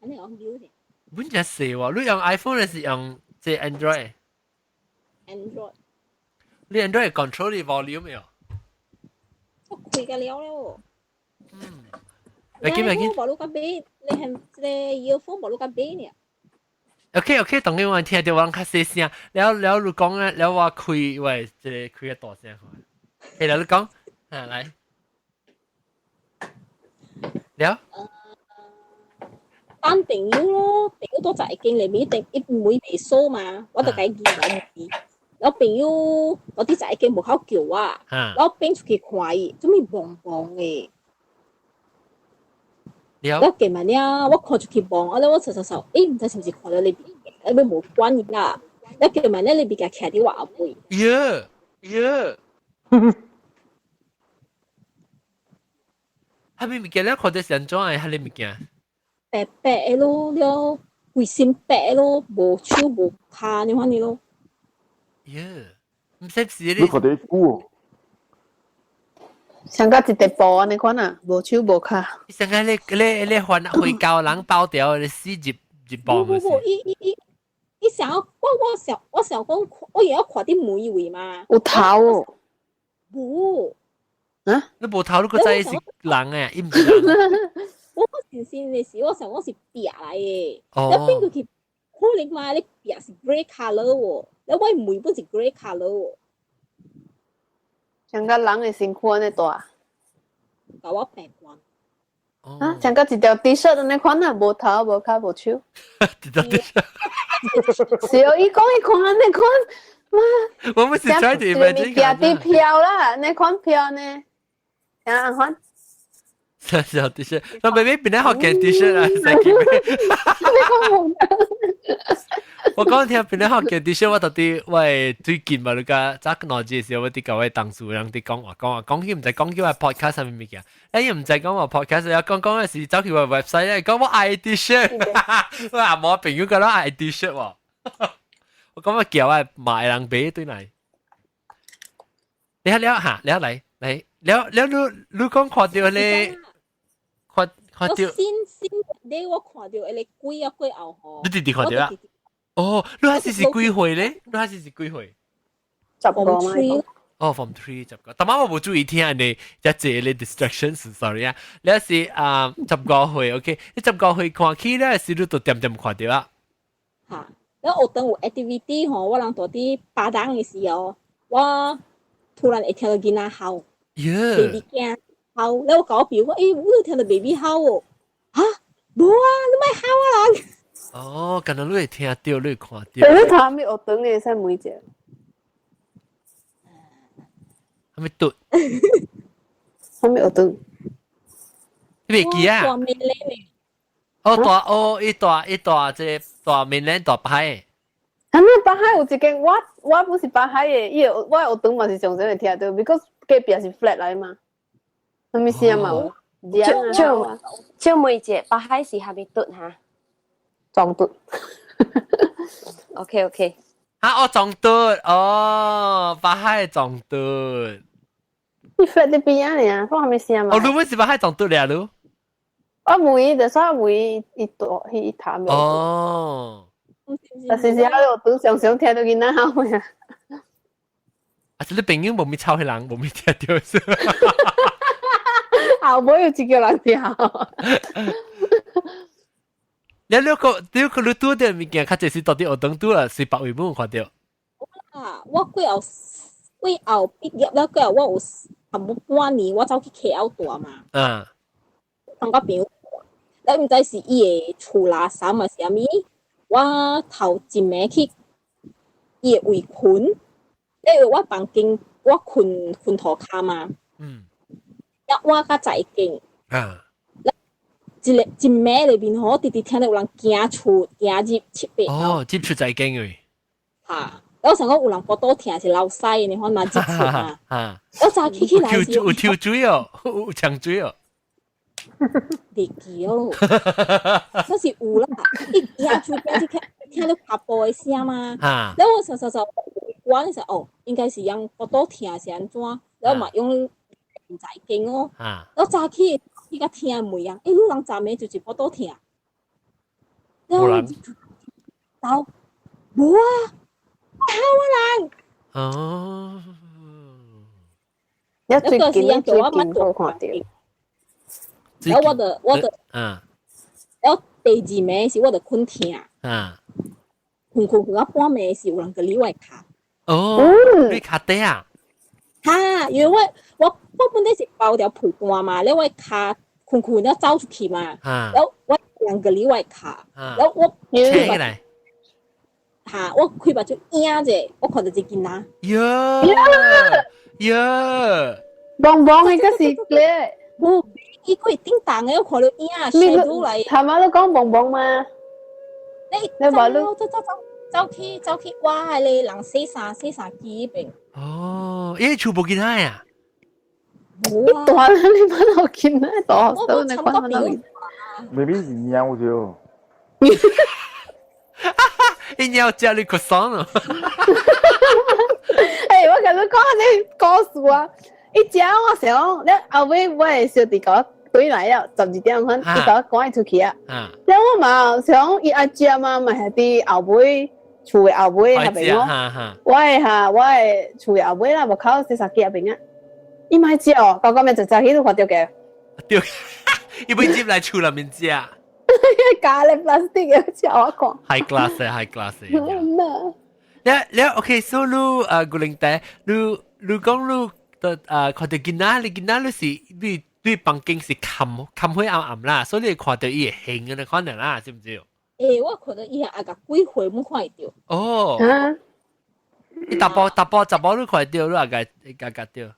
按呢我表嘅。本只細喎，你用 iPhone 還是用這 Android？ Android。你 Android control 你 volume 沒有？我開個了了。嗯。袂緊袂緊。無你較買，你係這個 earphone 無你較買呢？ OK OK，當然我聽到我較細聲，了了你講咧，了我開喂，這個開個大聲看。嘿，了你講，啊來，了。等朋友咯，朋友都在一間裏面，一定伊門袂鎖嘛，我就共伊關門。然後朋友我佇在一間門口叫我，然後變出去看伊，做咩蒙蒙的？我過埋了，我看出去望，啊！我查查查，欸，毋知是毋是看到裏邊，啊，要無管伊啦。我過埋了裏邊，共徛佇我後尾。耶耶！彼物件你看到是按怎的？彼個物件？白白的咯，了規身白的咯，無手無跤呢款呢咯。耶！毋使是你。你看到久？像甲一塊布按呢款啊，無手無跤。上個你你你還回教人包掉，你死入入無無無，伊伊伊伊想我我想我想講，我會曉看佇門位嘛。有頭哦。無。啊？你無頭，你閣知是人誒，伊毋是人。我先先嘅時，我想我是壁來嘅，哦你變過去可能嘛？你壁是 grey colour 喎，你我門本是 grey colour 喎。像個人嘅身軀按呢大。共我平關。啊，像個一條 T 恤按呢款啊，無頭無跤無手。一條 T 恤。是哦，伊講伊看按呢款，媽。我們是 try to imagine 物件佇飄啦，那款飄呢？像按款。一條 T 恤，那 baby 邊咧學件 T 恤啊？使記咩？我講聽邊咧學件 T 恤，我到底我最近嘛，你個早兩日時候，我佇共我同事人佇講話講話講起毋知講起我 podcast 啥物物件，哎毋知講我 podcast，講講嘅是走去我 website 咧，講我愛 T 恤，我阿毛朋友講我愛 T 恤喎，我講我叫我買人買對來，你了嚇，了來來了了你你講看著咧，看看著，先先你我看著一個鬼啊鬼後吼，你直直看著啊？哦，你還是是幾歲咧？你還是是幾歲？ 15嘛。哦，form three 15，但係我無注意聽你一隻咧 distractions，sorry 啊。你是啊15歲，OK？你十五歲看起咧，是你都點點看著啊？嚇！你學堂有 activity 吼，我人佇佇巴當嘅時候，我突然會聽到囡仔哭，baby 囝哭，你我共我朋友講，欸，我有聽到 baby 哭哦，嚇，無啊，你莫嚇我啦！哦，敢若你會聽著，你會看著。你頭咪學堂嘅使問者？啥物嘟？啥物學堂？你袂記啊？大 mainland。哦，大哦，伊大伊大這個大 mainland 大巴海。啊，那巴海有一間，我我不是巴海的，伊個我學堂嘛是常常會聽著，because 隔壁是 flat 來嘛，啥物聲嘛有。就就就問者，巴海是啥物嘟哈？撞嘟。 OK OK。啊，哦，撞嘟，哦，巴海撞嘟。你 flat 佇邊仔爾，講啥物聲嘛？哦，你本是巴海撞嘟咧，你？我問，就是我問伊大伊談。哦。但是是喺度常常聽到囡仔哭呀。啊，是你朋友無咪吵彼人，無咪聽著是。後尾有一個人聽。你你個你個你拄著物件，較濟是到底學堂拄啦，是別位無看著。啊，我過後過後畢業了過後，我有差不多半年，我走去 KL 住嘛。同個朋友，你毋知是伊的厝垃圾嘛是啥物？我頭一暝去伊的位睏，因為我房間我睏睏塗跤嘛。一我較在間。一個一暝裏面吼，直直聽到有人行出行入七八。哦，入出在間位。嚇！我想講有人腹肚疼是流屎，你看嘛入出嘛。我早起起來是有跳水哦，有搶水哦。袂記哦，那是有啦，一行出邊去聽聽到腳步的聲嘛。然後我想想想，我那時哦，應該是用腹肚疼是按怎，然後嘛用在間哦。我早起去甲聽門啊，欸，你人昨暝就是腹肚疼。然後走，無啊，嚇我人。哦。一最近最近都看著。然後我就，然後第二暝是我就睏聽，睏睏睏到半暝是有人閣你我跤。哦，你跤底啊？哈，因為我我我本來是包條被單嘛，咧我跤睏睏了走出去嘛，然後我人閣你我跤，然後我起來，哈，我開目睭影者，我看著一個囡仔。喲喲，濛濛的個是咧，無。伊個會叮當的，我看著影射出來。頭仔你講濛濛嗎？你你話你走走走走去走去我彼個人洗衫洗衫機彼邊。哦，伊厝無囡仔啊？無啊！大你捌有囡仔大都你看到。 maybe 是貓著。伊貓食你 croissant 咯。欸，我共你講這故事啊！伊食我想，了後尾我的小弟共我轉來了，12點款，伊共我趕出去啊。了我嘛想伊愛食嘛，嘛係佇後尾厝的後尾彼邊咯。我的哈，我的厝的後尾啦，門口洗衫機彼邊啊。伊買食哦，剛剛咪就早起都看到嘅。對，伊會接來厝內面食。加咧 plastic 嘅食我看。 High class 嘅，high class 嘅。了了，OK，so 你啊，古靈仔，你講你的啊，看到囡仔，你囡仔你是你對房間是冚冚灰暗暗啦，所以你看到伊會形嘅可能啦，知唔知？欸，我看到伊係阿個幾歲冇看會到。哦。你大波大波查某你看到，你阿個個個到。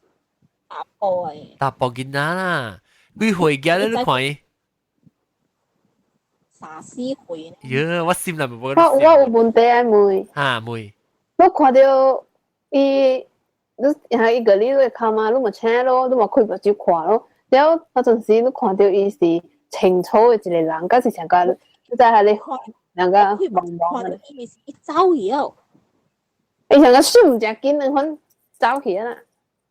大波誒。大波囡仔啦，幾歲嘅你你看伊？三四歲。喲，我心內面無。我有問題愛問。哈，問。我看到伊，你係伊個你會看嘛？你嘛請咯，你嘛開目睭看咯。了後嗰陣時你看到伊是清楚的一個人，敢是像個你知係你兩個茫茫的。伊是一走去哦。伊像個瞬真緊，兩款走去啊啦。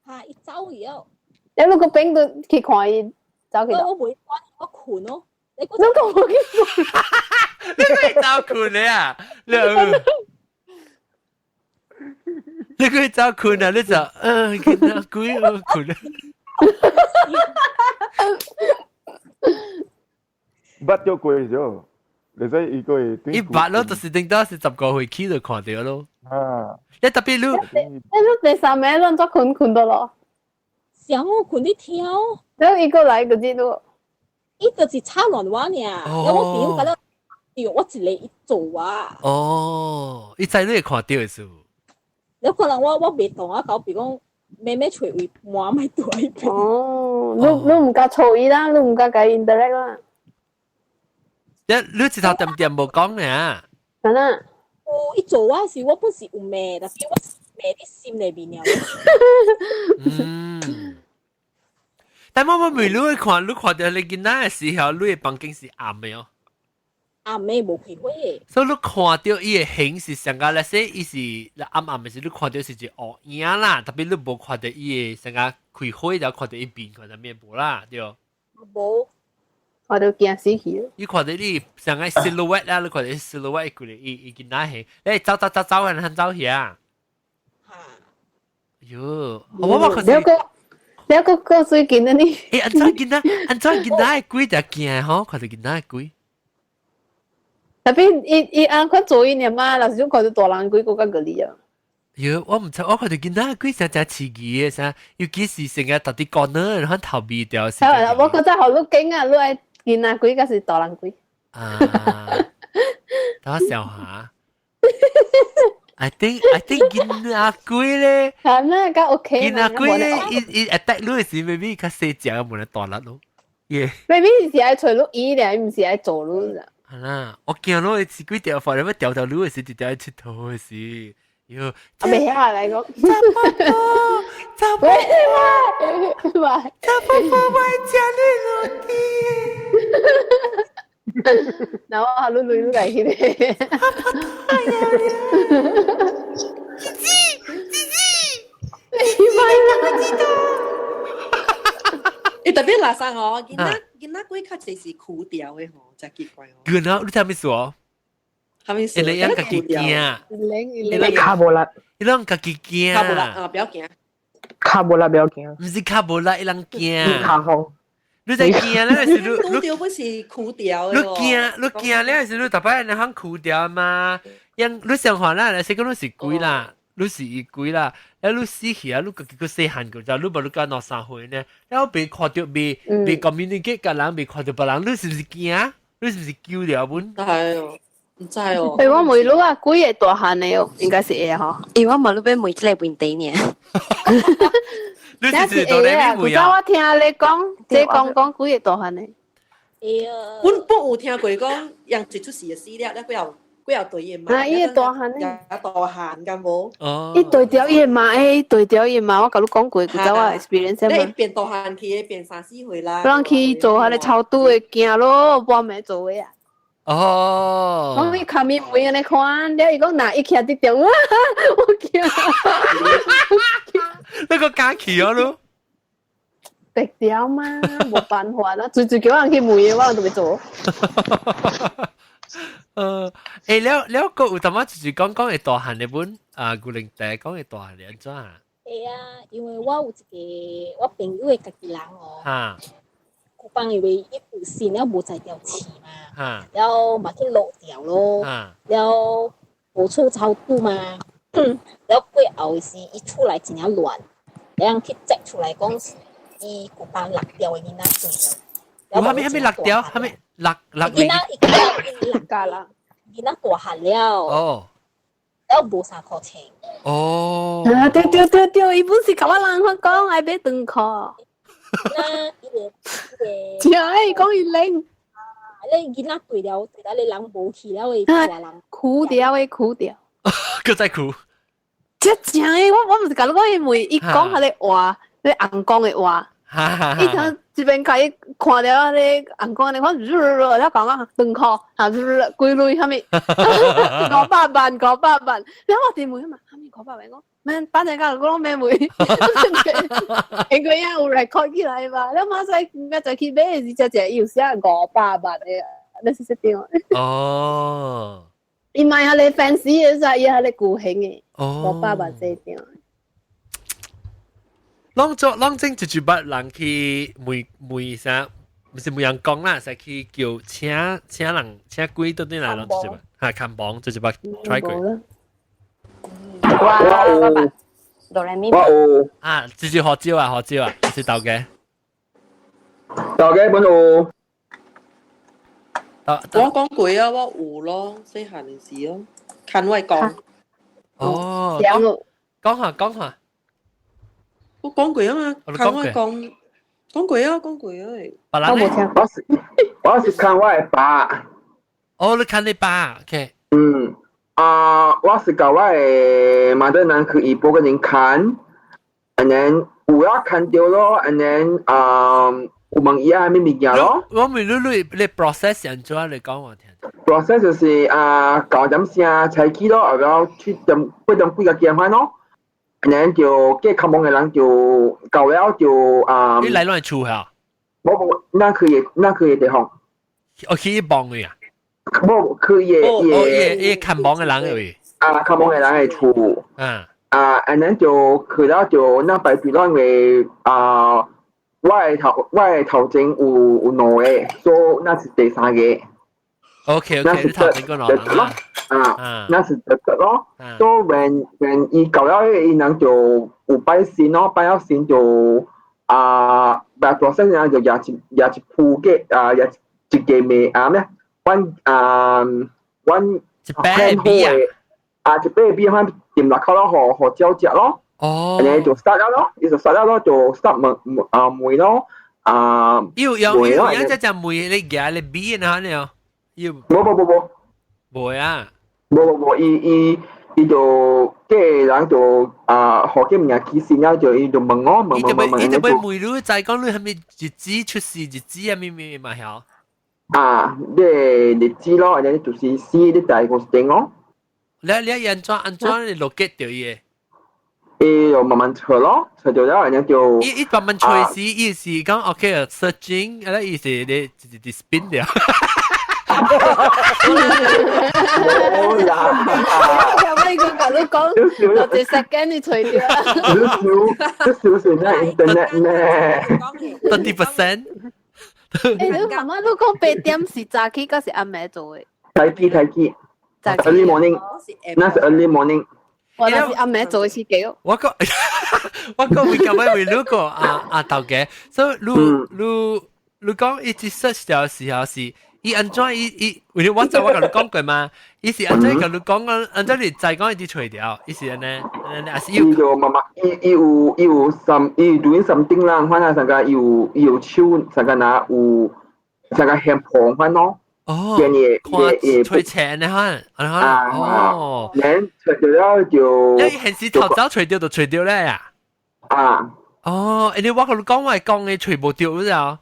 哈，伊走去哦。了你個變到去看伊走去。我袂管，我睏咯。你講我去你可以走睏的啊！你你可以走睏啊！你就嗯，見到鬼我睏。捌著過咗，你知伊個會。伊捌咯，就是頂到是10個歲起就看到咯。啊！你特別你，你你第三暝攏怎睏睏到咯？上我睏咧跳。然後伊過來個字都。伊就是插亂我爾，我朋友覺得，我一個伊做啊。哦，伊知你會看到的事。有可能我袂動啊，搞比如講，妹妹揣位滿咪對。哦，你毋敢吵伊啦，你毋敢共伊 interact 啦。你你一頭點點無講呢？真啊。哦，伊做我時，我本是有罵，但是我罵佇心內面爾。嗯。但我我每你會看，你看到你囡仔的時候，你的房間是暗的哦。暗的無開火。所以你看到伊的形是上個，那些伊是暗暗的時，你看到是一個烏影啦，特別你無看到伊的上個開火，就看到伊面，看到面無啦，對。無，我都驚死去。伊看到你上個 silhouette 啦，你看到 silhouette 佢哋伊伊囡仔形，你走走走走，很走去啊。哈。喲，我可是。你個個最近的呢？欸，按怎囡仔，按怎囡仔的鬼就驚吼，看到囡仔的鬼。特別伊伊按看做伊阿媽，老是種看到大人鬼閣較合理啊。喲，我毋知，我看到囡仔的鬼誠誠刺激的啥，尤其是成日特佇講呢，然後頭味掉。係我覺得好你驚啊，你愛囡仔鬼，抑是大人鬼？啊，等我想下。I think 囡仔鬼咧，係咩？較 OK 囡仔鬼咧，伊伊 attack 你的時，maybe 較細隻，無咧大力咯。耶，maybe 是愛揣你醫咧，毋是愛做你啦。係啦，我驚咯，是鬼掉發，你乜掉掉你的時，就掉佚佗的時，喲，未下來講。查某，查某婆愛食你落地。嗱，我下女女都嚟去咧。姐姐，姐姐，你咪啦！伊特別垃圾吼，囡仔囡仔鬼較濟是枯掉的吼，真奇怪哦。囡仔，你聽咩說？啥物事？伊咧家己驚，伊跤無力，伊攏家己驚。跤無力啊，不要驚。跤無力不要驚。毋是跤無力，伊人驚。跤風。你在驚咧，是你你掉不是枯掉你驚你驚咧，是你逐擺你肯枯掉嘛？因你想看啦，你是講你是鬼啦，你是伊鬼啦，啊你死去啊，你家己閣細漢過，就你無你甲兩三歲呢，了袂看著袂袂 communicate 共人，袂看著別人，你是毋是驚？你是毋是丟掉本？係哦，毋知哦。欸，我問你啊，鬼會大漢的哦，應該是會吼。因為我問你欲問這個問題呢。你是會啊！古早我聽你講，這講講鬼會大漢的。會啊。阮本有聽過講，人一出世就死了，了過後過後對伊的媽。啊，伊會大漢呢？大漢敢無？哦。伊對著伊的媽，伊對著伊的媽，我共你講過，古早我 experience 嘛。你變大漢去，變三四歲啦。人去做彼個超度的驚咯，半暝做的啊。哦。我去看面門按呢看，了伊講若伊徛佇中，我驚。那個敢去哦咯？白掉嘛，無辦法啦，最最叫人去問的，我都袂做。欸，了了個有淡仔就是講講會大漢的本啊，古靈仔講會大漢的按怎啊？會會啊，因為我有一個我朋友的家己人哦，古幫因為伊有線了無在條刺嘛，了嘛去落掉咯，了無處超度嘛，了過後是伊出來真正亂，了去摘出來講是伊古幫落掉的囡仔對了。有蝦米蝦米落掉，蝦米落落囡仔伊落㗎啦，囡仔大漢了，了無衫褲穿。啊對對對對，伊本是共我人我講愛買長褲。那伊個伊個，真伊講伊冷。你囡仔對了，對了，你人無去了，伊大人哭掉會哭掉。閣再哭。這真的，我毋是共你講，因為伊講彼个話，彼尪公的話，伊從這邊開始看著彼個尪公按呢看，了講啊長褲，啊幾鐳啥物，500萬500萬，了我佇問嘛，啥物五百萬？我免等陣間我攏免問，因為有 record 起來嘛，了馬上明仔去買的時才知伊有寫五百萬的，你是識對？伊買彼个 fancy 的啥，伊彼个舊型的，五百萬這張。攏做攏整一一捌人去問問啥，毋是問人講啦，是去叫請請人請鬼倒轉來攏一一捌，哈看房一一捌 try 過。我我捌，哆來咪。我有。啊，直接學招啊，學招啊，是豆家。豆家本有。我講過啊，我有咯，細漢的時咯，看我講。哦，講下講下。我講過啊嘛，看我講，講過啊，講過啊。別人呢？我是看我的爸。哦，你看你爸，OK。嗯，啊，我是共我的媽的人去醫保個人看，and then 有啊看著咯，and then 啊有問伊啊啥物物件咯。我問你你你 process 按怎你講我聽。 process 就是啊9點聲早起咯，後尾7點8點幾個見翻咯。然後就計較忙的人就到了就啊。你來亂厝哈？無無，咱去的咱去的地方。哦，去幫佢啊？無去伊哦伊伊看房的人位。啊，看房的人的厝。啊，and then 就去了就咱排隊攏會啊，我的頭前有兩個，所以咱是第三個。 OK，你頭前個兩個。啊，那是得得咯。所以 when 伊到了，伊人就有拜神咯，拜了神就啊，拜大細人就舉一舉一鋪嘅啊，舉一個糜啊咩？阮啊，阮一百米啊，啊一百米反掂落口咯，予予鳥食咯。然後就 start 了咯，伊就 start 了咯，就 start 問啊問咯，啊。有有有，有隻隻糜你舉你米然後呢？有。無無無無。無啊。無無無，伊伊伊就這個人就啊，學這物件起先了，就伊就問我問問問問。伊就欲問你，知講你係咪日子出事日子啊？咩咩嘛曉？啊，你日子咯，然後就是死你大個定咯。你你按怎按怎你落結著伊？伊就慢慢揣咯，揣著了，然後就。伊伊慢慢揣時，伊是講 OK searching，啊，伊是你直直 spin 掉。冇啦！有咩個共你講，落一 second 你揣著。你笑，你笑成咩 internet 咩？30%。欸，你媽媽你講8點是早起，還是暗暝做的？早起早起。Early morning，那是 early morning。我那是暗暝做的時間。我講，我講會咁樣會你個啊啊頭家，所以你你你講一直 search 的時候是。伊按怎伊伊，為了我知我共你講過嘛，伊是按怎共你講講，按怎你知講伊佇揣著，伊是按呢，按呢，還是伊就慢慢，伊伊有伊有 some 伊 doing something 啦，反正上個伊有伊有手上個拿有上個掀旁款咯。哦，看揣錢的款，啊哦，然揣著了就，你現時頭早揣著就揣著咧呀？啊，哦，因為我共你講我講的揣無著了。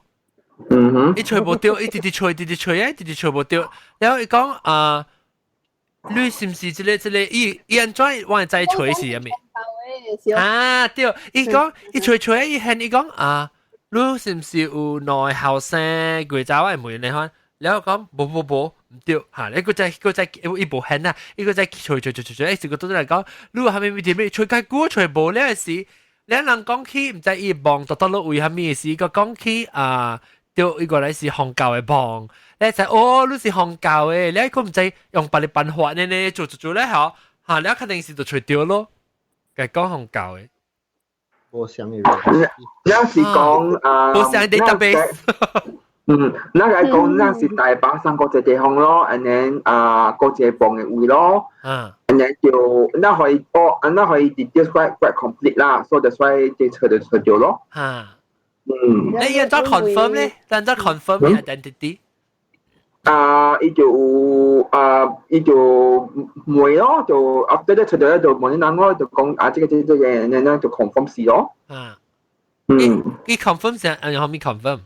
嗯哼，伊揣無著，伊直直揣，直直揣啊，直直揣無著。然後伊講啊，你是毋是這個這個？伊伊按怎我會知揣是啥物？啊對，伊講伊揣揣，伊現伊講啊，你是毋是有兩個後生過早我會問你看，然後講無無無，毋對嚇，你閣再閣再伊無現啊，伊閣再揣揣揣揣揣，一個倒來講，你有啥物物件咩？揣較久揣無了時，兩人講起，毋知伊望到倒落位啥物時，個講起啊，對，伊個來是宗教的望，你知哦，你是宗教的，你閣毋知用別個辦法呢呢做做做咧嗬，嚇，你肯定是就揣著咯，共講宗教的。無相嘅。你是講啊？無相 database。嗯，那個講那是大巴山嗰隻地方咯，and then 啊嗰隻房嘅位咯，and then 就那可以哦，那可以 details quite quite complete 啦，所以 that's why 這車就車掉咯。嗯。你要怎 confirm 咧？但怎 confirm identity？啊，伊就啊，伊就問咯，就 after 咧出咗咧就問啲人咯，就講啊，這個這個這個，然後就 confirm 是咯。伊 confirm 先，啊，後面 confirm。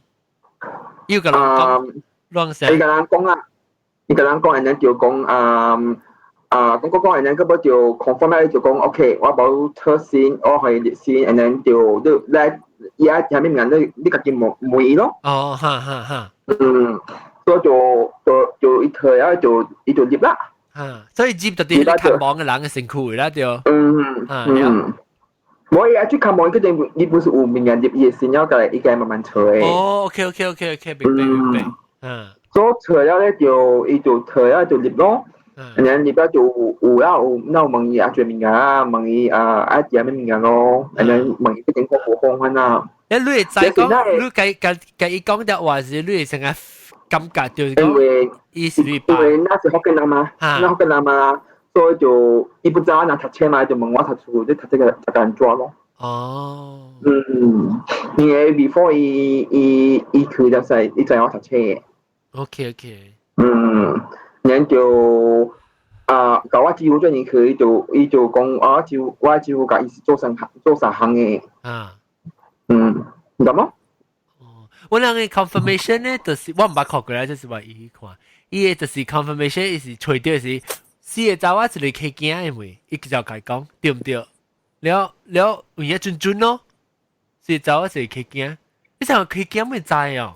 要個人講，亂聲。伊個人講啊，伊個人講，然後就講啊啊，講講講，然後佢就 confirm 咧，就講 OK，我無測先，我可以入先，然後就你來，伊啊下面人你你家己問問伊咯。哦，哈哈哈。嗯，所以就就就伊退啊，就伊就入啦。啊，所以入就佇你看網嘅人嘅身軀啦，對。嗯。我伊啊，最看網佢哋你本是有物件入伊嘅先，了過來伊個慢慢揣。哦，OK，明白明白。所以揣了咧就伊就揣了就入咯。然後入了就有啦有，那有問伊啊做物件啊，問伊啊愛食咩物件咯，然後問伊邊個無方法啊。你你會知講，你共共共伊講的話是，你會成個感覺就是因為伊是你因為那是福建人嘛，那福建人嘛，所以就伊不知我若讀冊嘛，就問我讀書，你讀這個讀個安怎咯？嗯，因為 before 伊伊伊去就係伊知我讀冊嘅。 嗯，然後就啊，共我姊夫做年去，伊就伊就講我姊夫我姊夫共伊是做三行做三行嘅。嗯，你知冇？我兩個 confirmation 咧，就是我毋捌看過啦，就是話伊看，伊個就是 confirmation，伊是揣著是四個查某一个客囝的位，伊就共伊講對毋對？了了有影準準咯，四個查某一個客囝，你想客囝會知哦？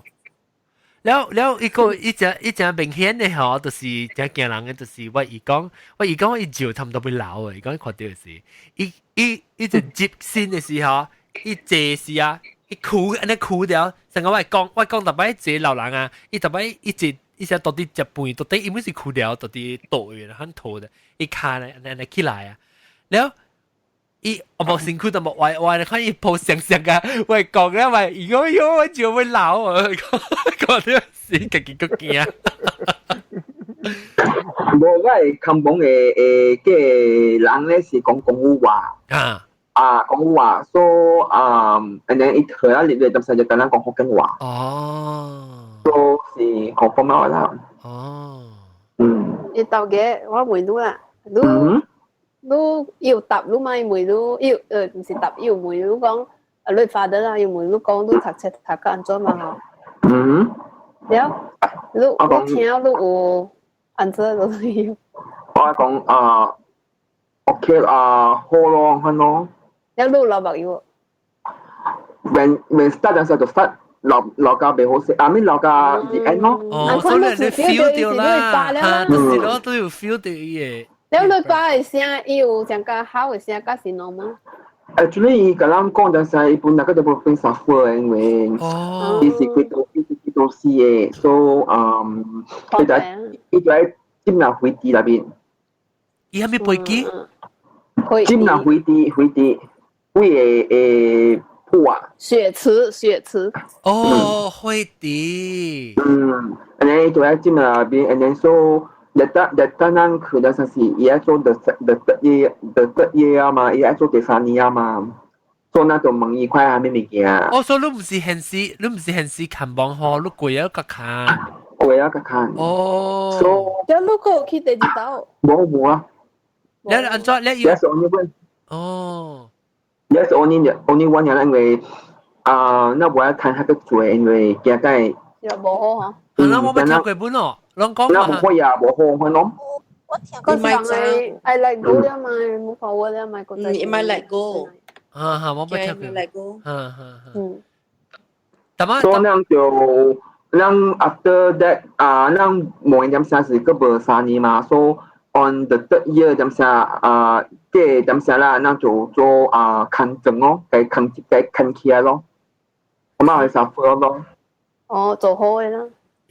了了，伊個伊只伊只明顯的吼，就是真驚人的，就是我伊講，我伊講伊照差毋多欲老的，伊講伊看著是，伊伊伊就接身的時候，伊坐時啊。伊哭按呢哭了，成個我講我講逐擺坐老人啊，伊逐擺伊坐伊只到底食飯，到底伊毋是哭了，到底倒的，很吐的，伊跤咧按呢起來啊，了伊我無身軀都無歪歪，你看伊抱雙雙啊，我講了嘛，伊講喲我就會老啊，講了是家己閣驚。無，我係看榜的的個人咧是講廣府話。啊，廣府話，所以啊，and then 伊退啊入嚟，當時就跟咱講福建話。所以是 confirm 啦。嗯。你頭家我問你啦，你你要答你咪問你，要毋是答，要問你講，啊你 father 啦，要問你講你讀冊讀甲按怎嘛吼？嗯。了，你你聽你有按怎就是？我講啊，OK 啊，好咯，咁咯。了你有流目油？ When start 陣時就 start 流流價袂好勢，啊咪流價是 end 咯。哦，所以你 feel 到啦，嚇，就是咯，都有 feel 到伊個。了你爸的聲，伊有上較好的聲，敢是 normal？主要伊共咱講陣時，伊本來個就無變 suffer，因為伊是幾多伊是幾多死的，所以嗯，伊就伊就喺進入飛機內面。伊啥物飛機？進入飛機飛機，飛的的鋪啊。雪池雪池。哦，飛機。嗯，and then 伊就喺進入內面，and then so 日得日得咱去的時是伊愛做 the third year the third year 啊嘛，伊愛做第三年啊嘛，所以咱就問伊塊啥物物件。哦，所以你毋是現時，你毋是現時看網吼，你過了閣看。過了閣看。哦。所以。了你閣有去第二道？無無啊。你按怎？你要 Yes, only one. 哦。 Yes, only only one 因為啊，那無愛看較濟，因為驚解。又無好吼。啊，我捌聽過本哦，攏講那無好也無好，可能。我聽過人愛愛 let go 了嘛，冇 forward 了嘛，嗯，伊莫 let go。啊哈，我捌聽過。 let go。哈哈哈。嗯。但所以咱就咱 after that 啊，咱無點聲是閣無3年嘛，so on the third year 點聲啊，計點聲啦，咱就做啊牽床咯，共牽共牽起來咯，咁啊會 suffer 咯。哦，做好嘅啦。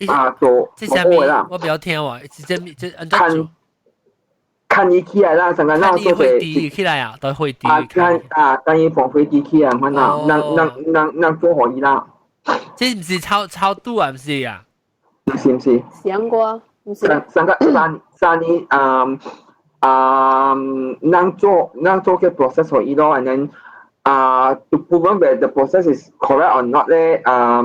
啊，做這啥物做好嘅啦。我不曉聽喎，是這這按怎牽做？牽伊起來啦，成個咱牽伊做火池起來啊，對火池。啊，牽啊，牽伊放火池起來，反正咱咱咱咱做予伊啦。這毋是超超度啊，毋是啊？毋是毋是。想過，毋是。三三個三三年啊啊，咱做咱做個 process 予伊咯，and then 啊，to prove whether the process is correct or not 咧，啊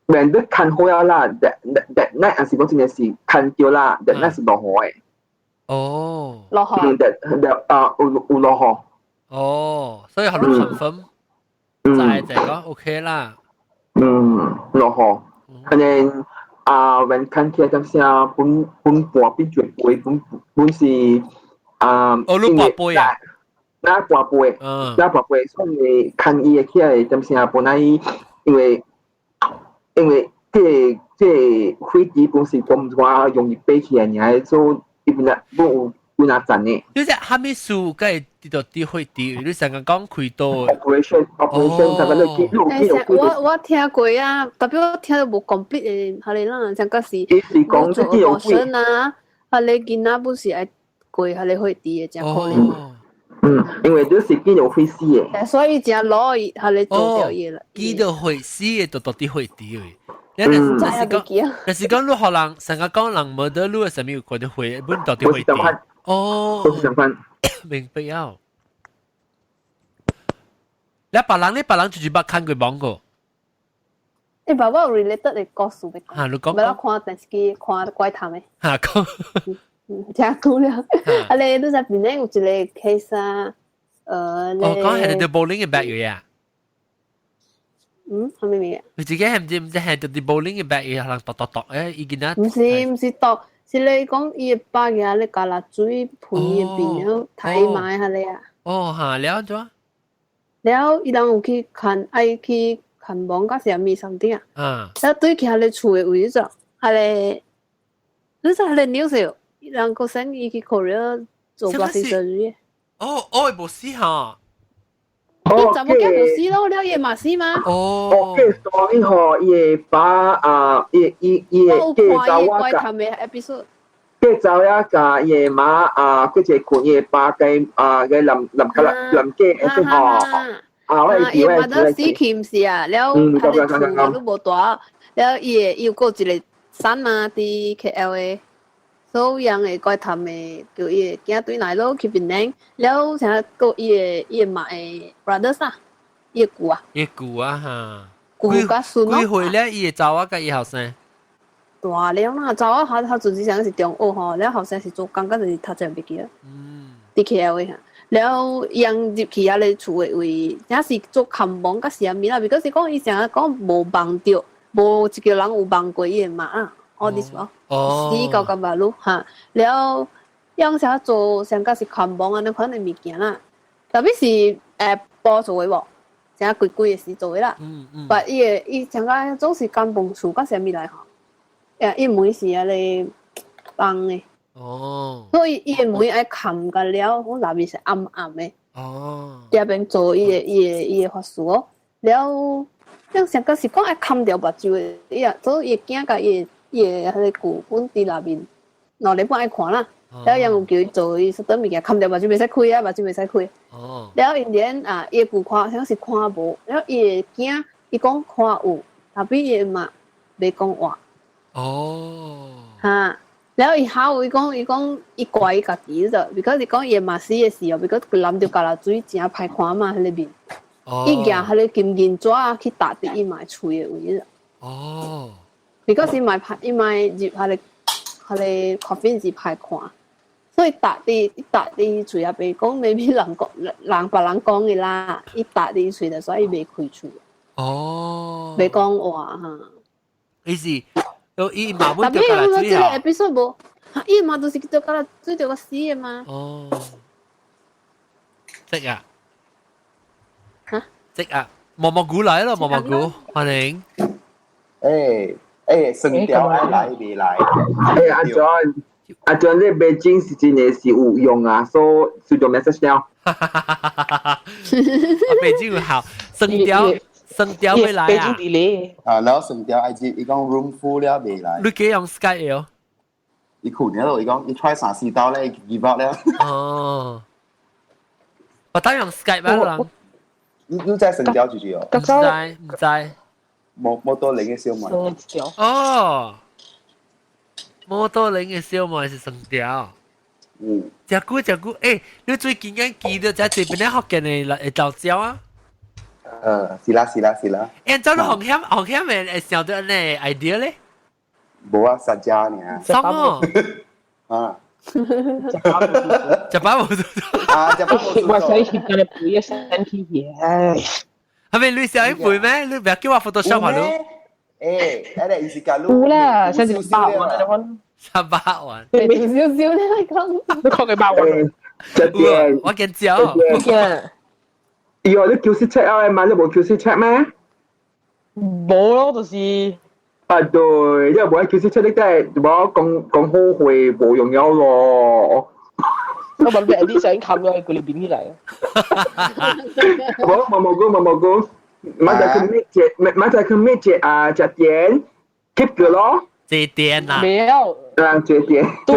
，when 你看好了啦，that night 還是講真的是看著啦，that night 是落雨的。哦。落雨。嗯，that that 啊有有落雨。哦，所以予你 confirm，就就講 OK 啦。嗯，落雨，and then 啊，when 看起來點聲，本本半變絕背，本本是啊，哦，你跋杯啊？那跋杯，那跋杯，所以看伊會起來點聲，本來因為因為這個這個火池本是講唔容易爬起來，爾所以伊本來本有幾若層的。你這啥物事該佇度佇火池？你成個講開刀？operation operation，大概你記錄記錄。我我聽過啊，特別我聽到無 complete 的，係啦，像個是是講做 abortion 啊，啊你囡仔本是愛過彼個火池的，真可憐。嗯，因為你是見到會死的。所以真老伊，彼個做掉伊啦。見到會死的，就到佇火池的。你若是講，若是講你予人成個講人無得你的啥物有看著火，本到佇火池。哦，明白啊。你別人你別人就是捌看過網過。欸，爸爸有 related 的故事欲講。哈，你講。欲看電視機看怪談的。哈，講。聽久了。啊，你你知邊有一個 case 啊？哦，講係你 bowling 的 bag 嘅啊？嗯，啥物物？你自己係毋知毋知係啲 bowling 的 bag 嘅，人剁剁剁誒，伊見啊。毋是毋是剁，是你講伊的爸舉咧加落水盆伊的面了，抬埋彼个啊。哦，哈，了怎？了，伊人有去看，愛去看網甲啥物 something 啊？嗯。了對去彼个厝的位置，彼个，你知彼个 news 人個 send 伊去 Korea 做 plastic surgery。哦哦，無死哈。伊查某囝無死咯，了伊嘛死嗎？哦。哦，個 story 吼，伊的爸啊，伊伊伊的個查某怪談的 episode。個查某共伊的媽啊，佮一個困伊的爸佮啊個男男較男家的吼。啊，我會記，我會記。伊媽都死去毋是啊，了彼个厝都無大，了伊的伊有閣一個孫嘛，佇 KL 的。所以人會怪談的，叫伊的囝轉來咯去檳城，了啥閣伊的伊的媽的 brothers 啊，伊的舅啊。伊舅啊哈。舅佮孫咯。幾歲咧？伊的查某佮伊後生？大了啦，查某他他自己上是中學吼，了後生是做工，閣就是讀冊袂記了。嗯。佇 KL 的哈，了人入去遐个厝的位，也是做看望佮啥物啦，because 是講伊成日講無夢著，無一個人有夢過伊的媽啊。哦，你說，死到咁馬路哈，了，樣啥做上個是看望按呢款的物件啦，特別是埔做的無，成鬼鬼的時做的啦。嗯嗯。但伊的伊上個總是間房厝佮啥物來吼，伊門是遐个放的。哦。所以伊的門愛冚甲了，我內面是暗暗的。哦。佇遐邊做伊的伊的伊的法事哦，了，樣上個是講愛冚著目睭的，伊啊，所以伊的囝佮伊的。伊的彼个舅本佇內面，兩禮拜愛看啦，了伊有叫伊做伊說倒物件，冚著目睭袂使開啊，目睭袂使開。了因然啊，伊的舅看，像是看無，了伊的囝伊講看有，但伊的媽袂講話。哦。哈，了伊好，伊講伊講伊怪伊家己就，because 伊講伊媽死的時候，because 佢淋著芥辣水誠歹看嘛，彼个面。伊舉彼個金銀紙去貼佇伊媽喙的位。哦。 because 伊嘛伊嘛入彼个彼个 coffin 是歹看，所以貼佇貼佇喙仔邊講，maybe 人講人別人講的啦，伊貼佇喙就所以袂開喙。哦。袂講話哈。伊是，伊媽本就芥辣水啊。特別這個 episode 無，伊媽就是著芥辣水著個死的嘛。哦。識啊？嚇？識啊！毛毛菇來了，毛毛菇，歡迎。欸欸，生調愛來未來？欸，阿 John，阿 John，你北京是真的是有用啊，所以收到 message 了。北京有效，生調生調未來啊！啊，然後生調愛知，伊講 room full 了未來。你幾用 Skype 哦？伊困了，伊講伊 try 三四刀咧，give up 了。哦，我當用 Skype 啊，人。你知生調就是哦？唔知唔知。摩多零嘅燒賣。哦，摩多零嘅燒賣是生調。嗯。食久食久，欸，你最近間記得食這邊咧福建的來豆椒啊？是啦是啦是啦。欸，走到紅險紅險的會想到按呢 idea 咧？無啊，實家爾。什麼？啊。食飽無啊，食飽無。我使翕緊你背一身體嘢。係咪你想背咩？你唔要叫我 Photoshop 下咯？欸，那個伊是假有啦，甚至100萬你講。300萬。少少你講。你講佢100萬。這邊。我見招。伊話你 QC check 啊嘛，你無 QC check 咩？無咯，就是。啊對，因為無 QC check 你真係無講講好話無用了咯。我問你啲相冚咗佢裏邊起嚟。無無無講無無講，馬就去咩節，馬就去咩節啊？食點 keep 住咯。這點啊？沒有。啊，這點。都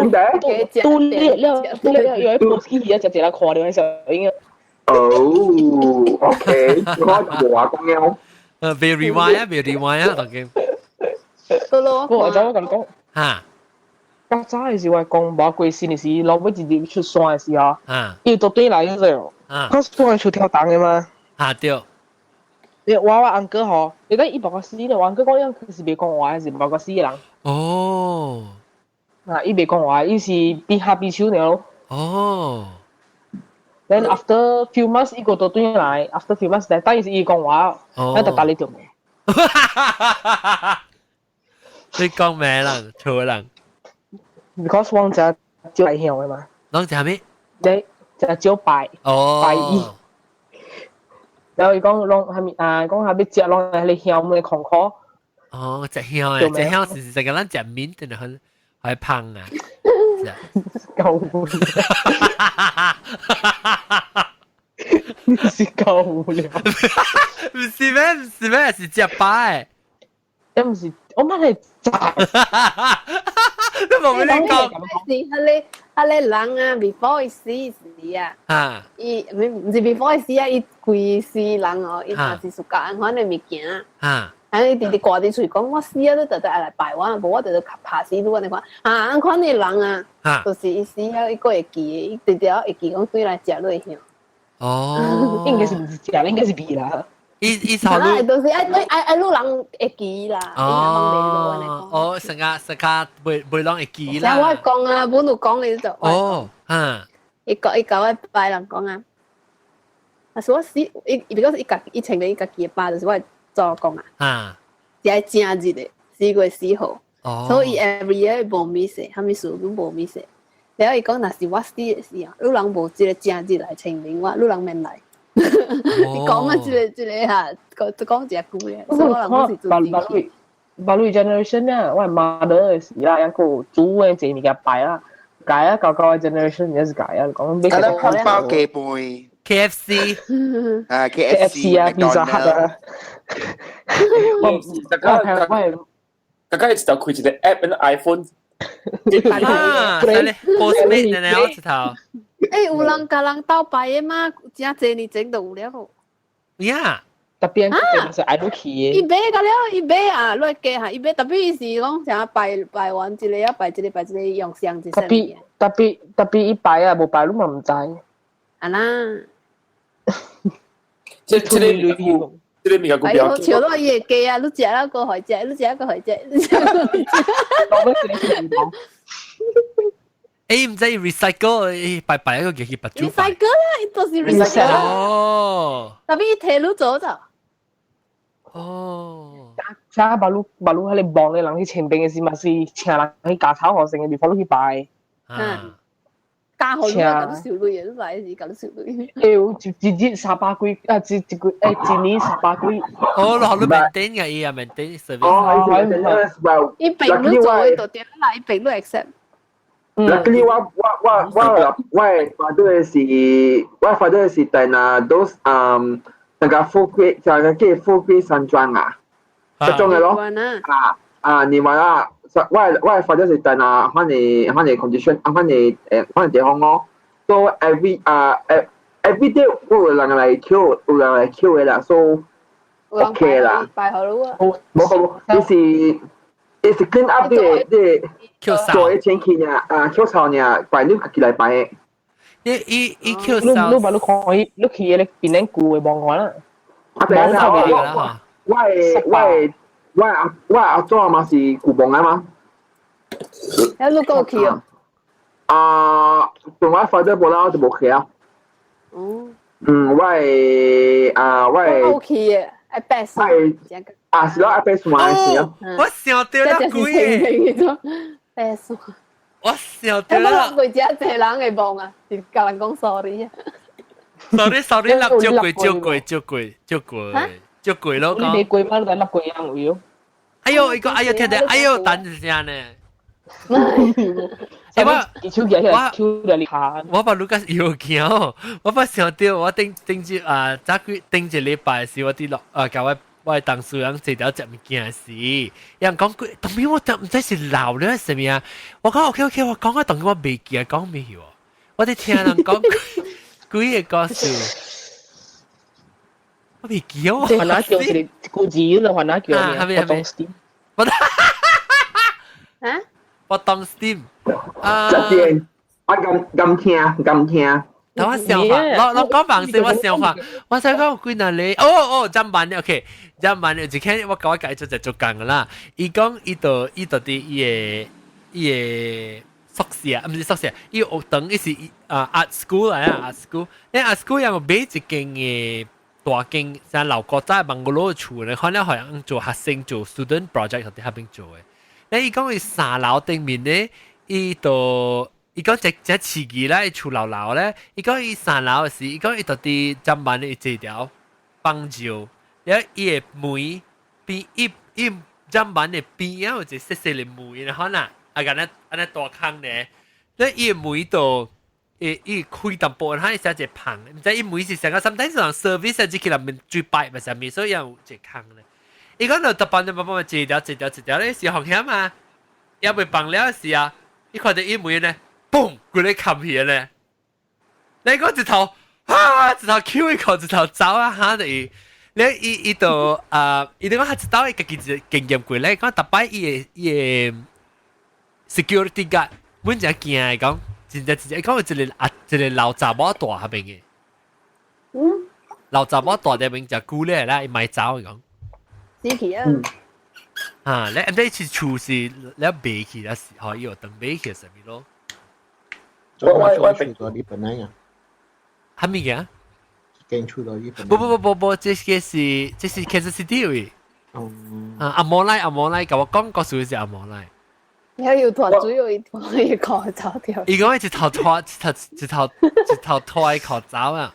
都列了，列了，有一部機啊，就一個看到嘅時候應該。哦，OK，我就無話講了。別 rewind 啊，別 rewind 啊，當然。我就我同你講。嚇！較早的時我講無過身的時，老尾一日出山的時候，伊就對來嗰陣，我山出跳動的嘛。啊對。你我我翁哥吼，你講伊無個死咧，我翁哥講伊是袂講話，是無個死的人。哦。啊，伊袂講話，伊是比下比手爾。哦。 Then after few months，伊個都轉來，after few months，等於是伊講話，咱就打你電話。你講咩人？錯人。 Because 我食少拜香的嘛。攏食咩？你食少拜。哦。拜伊。然後伊講攏啥物啊？講啥物食攏係你香的空殼。哦，食香的，食香是食個咱食麵，真的很很胖啊。夠無聊。你是夠無聊。唔是咩？唔是咩？是食飽的。欸，唔是，我媽係食。你無俾你講。是彼個彼個人啊，before 伊死時啊，伊毋是 before 伊死啊，伊規世人哦，伊若是屬按款的物件，啊，伊直直掛佇喙講，我死啊，你特特愛來拜我，無我就就拍死你按呢款。啊，按款的人啊，就是伊死了，伊閣會記的，伊直直會記講對來食落香。哦，應該是毋是食，應該是味啦。伊伊頭路，就是愛對愛愛路人會記啦。哦，哦，成個成個袂袂攏會記啦。我講啊，本有講你就。哦，啊。伊講伊教我拜人講啊，啊是我死伊，比如講伊家伊穿個伊家己的包，就是我祖公啊。啊。是愛正日的4月4號。哦。所以 every year 無 miss，啥物事攏無 miss。然後伊講，若是我死的時候，汝人無這個正日來清明我，汝人免來。你講啊，這個這個哈，講講一句咧，所以我人攏是做進去。巴魯 generation 啊，我 mother 的時啦，抑閣有煮的這物件拜啦，改啊，舊舊的 generation 也是改啊，講欲食包雞飯 KFC 啊 KFC 啊，Pizza Hut 啊。我我大家一直開一個 app，iPhone。啊，嚟 Postmate 呢？我一頭。欸，有人共人鬥拜的嗎？真濟年前就有了。呀，特別啊，是愛入去的。伊買個了，伊買啊，落加哈，伊買特別伊是講啥拜拜完一個啊，拜一個拜一個用上一特別特別特別伊拜啊，無拜你嘛毋知。啊啦。這這個這個物件哎呦，笑到伊會記啊！你食了閣予食，你食了閣予食，你食了閣予食。欸，毋知 recycle，拜拜一個叫去白煮。 recycle 啦，伊就是 recycle。哦。特別伊提你做就。哦。啥巴魯巴魯，彼個忙的人去清兵的時，嘛是請人去加草予成的，before 你去拜。嗯。加好你啊，共你收鐳的，你來是共你收鐳。欸，一日三百幾啊，一一個欸，一年三百幾。哦，落你 maintain 嘅伊啊，maintain service。哦，伊並你做的就對啦，伊並你 accept。 Luckily 我 father 是我 father 是在那 those 那個富貴就係叫富貴山莊啊，這種嘅咯。啊啊，你話啦，我 father 是在那反正反正 condition 啊，反正誒反正地方咯。So every 啊 every day 有人來 Q 有人來 Q 嘅啦，so OK 啦。拜好咯。冇冇，你是你是 clean up 啲啲。做一千去呢，啊，Q 草呢，擺你自己來擺。你伊伊 Q 草，你你把你看伊，你去迄個變恁舊的網看啦。啊對啊，我我我我阿我阿祖嘛是舊網啊嘛。欸，你閣有去哦？啊，同我 father 無啦，我就無去啊。哦。嗯，我啊，我我有去的，愛爬山。啊，是咯，愛爬山的時候。我想到啦，鬼的。爬山。我想到啦。我過遮濟人會望啊，是共人講 sorry 啊。 sorry sorry，立足過，足過，足過，足過，足過咯。你未過嗎？你立過樣位哦。哎呦，伊個哎呦，聽聽，哎呦，等一下呢。欸，我手舉起來，手嚟下。我把盧卡又驚，我把想到我頂頂住啊，早幾頂一禮拜時，我佇落啊，共我我同事人坐條食物件時，人講過，當面我都毋知是老了啥物啊。我講 OK OK，我講啊，當我袂記講咩喎？我佇聽人講幾個故事，我袂記哦。還哪叫一個故事，你還哪叫咩？我當 steam。我啊？我當 steam。啊！我咁咁聽咁聽。等我想法，我我講房先，我想法，我想講幾若咧，哦哦，真慢咧，OK，真慢咧，一天我甲我家做就做工啦。伊講伊就伊就佇伊个伊个宿舍，毋是宿舍，伊學堂伊是啊 art school 來啊 art school，你 art school 有買一間嘅大間，像老古早問過攞厝咧，可能好像做學生做 student project 佇遐邊做嘅。你伊講伊三樓頂面咧，伊就伊講這這刺激啦，伊厝樓樓咧，伊講伊三樓時，伊講伊就佇砧板咧，伊坐條放尿，了伊個門邊伊伊砧板的邊啊有一個細細的門，然後啦，啊，按呢按呢大空咧，了伊個門就伊伊開淡薄，他寫一個棚，毋知伊門是成個 sometimes 人 service 啊，只去內面水擺嘛啥物，所以有一個空咧。伊講就特別就慢慢一條一條一條咧是風險啊，也未放了時啊，伊看到伊門咧。嘣，規個冚起咧！你講一頭，啊，一頭 Q 一口，一頭走啊，哈就伊，你伊伊就啊，伊就講他一道伊家己一經驗過咧，講逐擺伊個伊個 security guard，阮真驚講，真正真正，伊講有一個啊一個老查某蹛彼邊的，老查某蹛佇邊誠久咧啦，伊賣走伊講。死去啊！啊，你你是厝是你賣去啦，是嗬，伊有當賣去啥物咯？我我我厝到日本啊！啥物嘅？間厝到日本。不不不不不，這個是這是 Kansas City 位。啊，阿摩拉阿摩拉，共我講故事是阿摩拉。你還有團主有一團一口走掉。伊講一頭拖一頭一頭一頭拖一口走啊！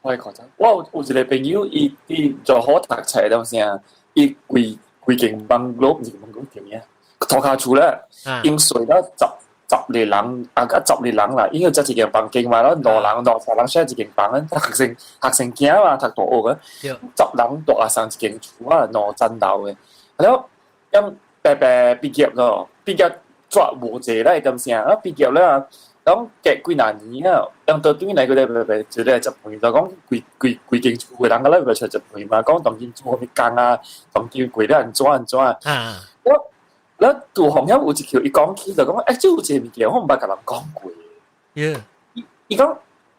拖一口走。我有一個朋友，伊伊做好讀冊當時啊，伊規規間 bungalow 毋是 bungalow 叫咩？塗跤厝咧，因睡了十十個人，啊，甲十個人啦，因為這一間房間嘛，兩人兩三人 share 一間房，學生學生囝嘛，讀大學嘅，十人住啊上一間厝啊，兩層樓嘅，了咁白白畢業咯，畢業抓無濟啦，點聲啊？畢業了，講隔幾若年啊，當到轉來佢哋白白一個食飯，就講規規規間厝嘅人個咧白出來食飯嘛，講當今做啥物工啊，當今過了按怎按怎啊，我。咱杜洪遐有一條，伊講起就講，欸，這有一個物件，我毋捌共人講過。伊伊講，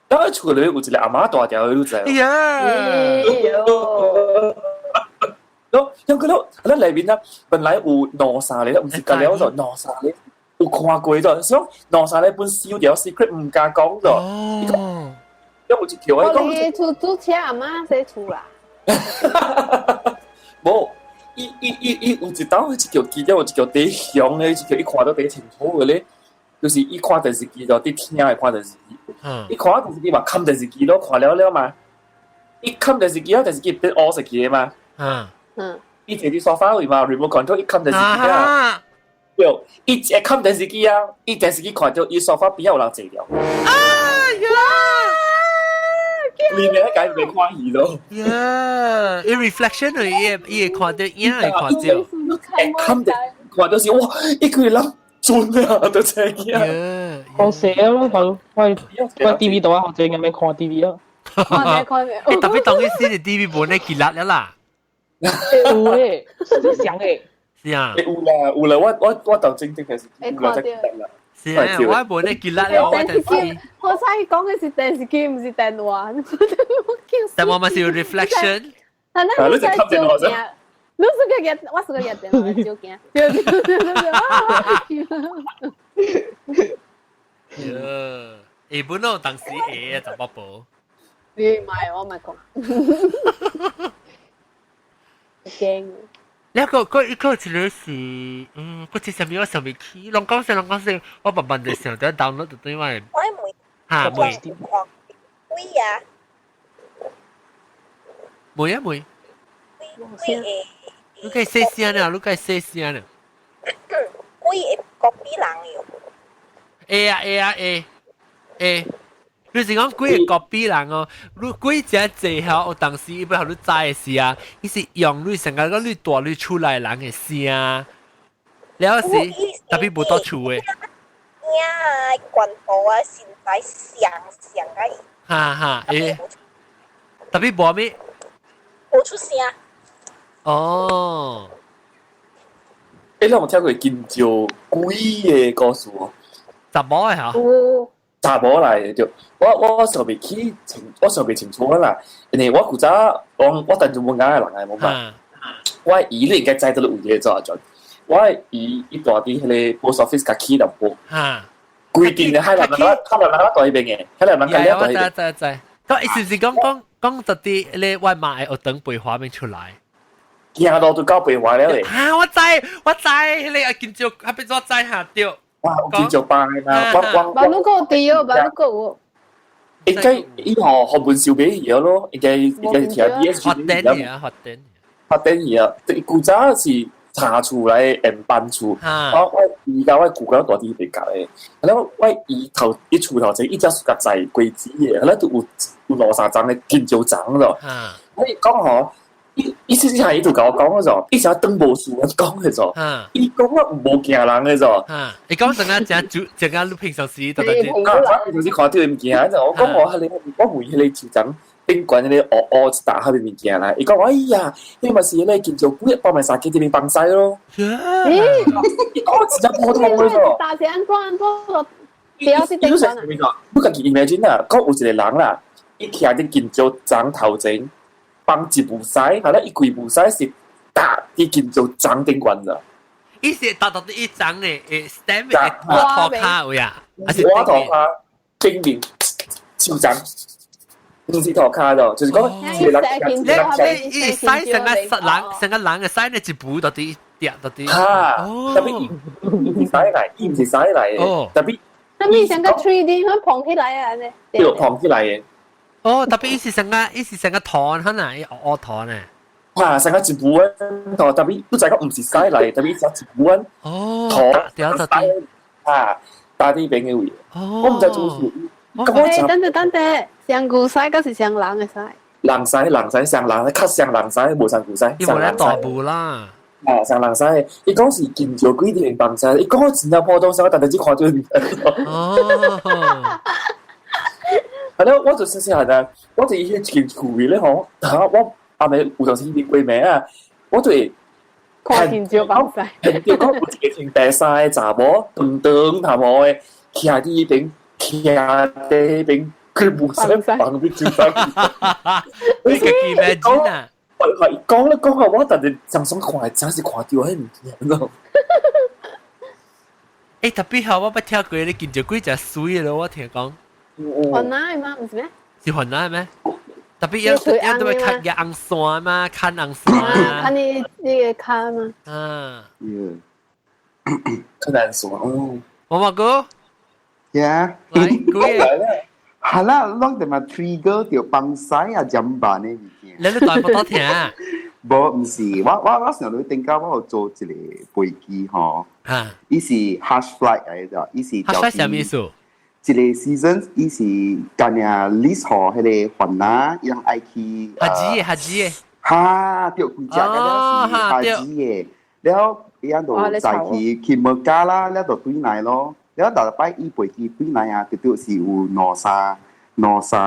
咱喺厝內有一個阿嬤蹛佇，你知無？呀！咯，因為咧，咱內面啊，本來有兩三個，毋是隔了就兩三個，有看過咗，所以兩三個本收掉 secret 毋敢講咗。哦。因有一條，我講。厝租車阿嬤洗厝啦。無。伊伊伊伊有一道一條記得有一條底響咧，一條伊看到底清楚嘅咧，就是伊看電視機就佇廳會看電視機，伊看電視機嘛，冚電視機咯，看了了嘛，伊冚電視機啊，電視機變烏色去嘛，伊坐佇沙發位嘛，remote control 伊冚電視機啊，對，伊一冚電視機啊，伊電視機看到伊沙發邊有人坐著。哎呀！你咪喺解未看戲咯。呀，伊 reflection 伊伊會看到影會看到。會冚電看到是哇，伊個人準啊，都這樣。好寫咯，我我 TV 度啊，我最近咪看 TV 啊。看看欸，特別當伊先是 TV 無咧記錄了啦。有誒，是想誒。是啊。有啦有啦，我我我當真正係有啦，才記得啦。是啊，我無咧記錄了，我電視機，我猜講嘅是電視機，唔是電話。電話嘛是有 reflection。啊，那你在照鏡，你是個日，我是個日電話照鏡。對對對對對。呀，欸，本來當時會就寶寶。你唔係我咪講。驚。你個個一個一個是，嗯，個這上面我上面去，攏講聲攏講聲，我慢慢就想得 download 就對我。我問。嚇問。鬼啊！問啊問。鬼會。你該細聲啦，你該細聲啦。鬼會 copy 人喲。會啊會啊會，會。你是講鬼會 copy 人哦？你鬼真濟吼，有當時伊欲予你知的時啊，伊是用你成個講你蹛你厝內人的聲，了是特別無到厝的。影啊，全部啊，身材像像個。哈哈，欸，特別無咩？無出聲。哦。欸，你有聽過金蕉鬼的故事無？查某的吼？有。查某來的對，我我尚未去清，我尚未清楚啦。因為我古早我我當做文雅的人來，無嘛。我姨你應該知道有個做陣。我姨伊住佇彼個 post office 較起淡薄。規定的海南人，海南人住彼邊的，海南人較了住彼邊。知知知。佢意思是講講講到啲你外賣學堂背畫面出來。行路就到白華了咧。啊！我知我知，彼個啊，金蕉啊，變做知下對。哇！金蕉班的嘛，我我。馬路高對哦，馬路高哦。應該伊吼學文小俾伊咯，應該應該是聽 B S 發電啊，發電。發電伊啊，古早是查厝來延班厝，我我伊甲我舅舅大佇彼邊的，然後我伊頭伊厝頭前伊只是較載果子的，然後就有有兩三張的金蕉欉咯。我講吼。伊伊實際上伊就共我講嗰種，伊想等無事我講嗰種，伊講我無驚人嗰種。伊講成個正主，成個你平常時特別。啊，平常時看到伊物件，我講我彼個，我問彼個樹叢頂懸彼個烏烏一沓彼個物件啦，伊講哎呀，彼嘛是彼個金蕉幾包賣三幾這邊放屎咯。伊講真正普通嗰種。大聲安怎安怎個？不要去頂懸啊！你家己 imagine 啊，講有一個人啦，伊徛佇金蕉叢頭前。放一步屎，後來伊規步屎是打佇金蕉叢頂懸啦。伊是打到一張的，誒 stem 的挖塗跤有啊，還是挖塗跤頂面樹叢，毋是塗跤咯，就是講一個人你你伊屎成個人成個人的屎呢一步到底跌到底。哈，特別伊毋是屎來，伊毋是屎來的，特別。那你成個 3D 佢膨起來啊？呢？對，膨起來的。哦，特別伊是成個伊是成個糖，可能伊烏烏糖呢。哇，成個一部分糖，特別你知講毋是屎來，特別是一部分哦，糖，對對啊，打佇邊個位。哦，我毋知做事。欸，等陣等陣，上古屎閣是上人的屎？人屎人屎上人，較上人屎，無上古屎。伊無咧大步啦。啊，上人屎，伊講是金蕉幾條放屎，伊講我真正普通，我逐日只看到。哦。係咯，我就細細漢啊，我就伊彼間厝咧吼，我阿妹有當時去過暝啊，我就會看金蕉放屎，對，講有一個穿白衫的查某，長長頭毛的，徛佇彼邊，徛佇彼邊，佢無啥放佇手上。你個記咩字啊？我講咧講啊，我特別常常看，真是看到彼物件咯。欸，特別好，我捌聽過你金蕉鬼誠媠咯，我聽講。雲南的嗎？毋是咩？是雲南的咩？特別要要都會看個紅線嘛，看紅線啊。看你你個跤嘛。啊。嗯。看紅線哦。毛毛哥。呀，來，幾個？係啦，攏就嘛 trigger 著放屎啊，砧板的物件。你都大冇得聽？無，毋是，我上日頂間我有做一個飛機吼，伊是 Hajj flight 來的，伊是 Hajj flight 啥物意思？一個 season 伊是干爾 list 予彼個番仔，伊人愛去。哈吉哈吉。哈，對，規隻個了是哈吉的，了伊人就載去麥加啦，了就轉來咯。了逐擺伊飛機轉來啊，就就是有兩三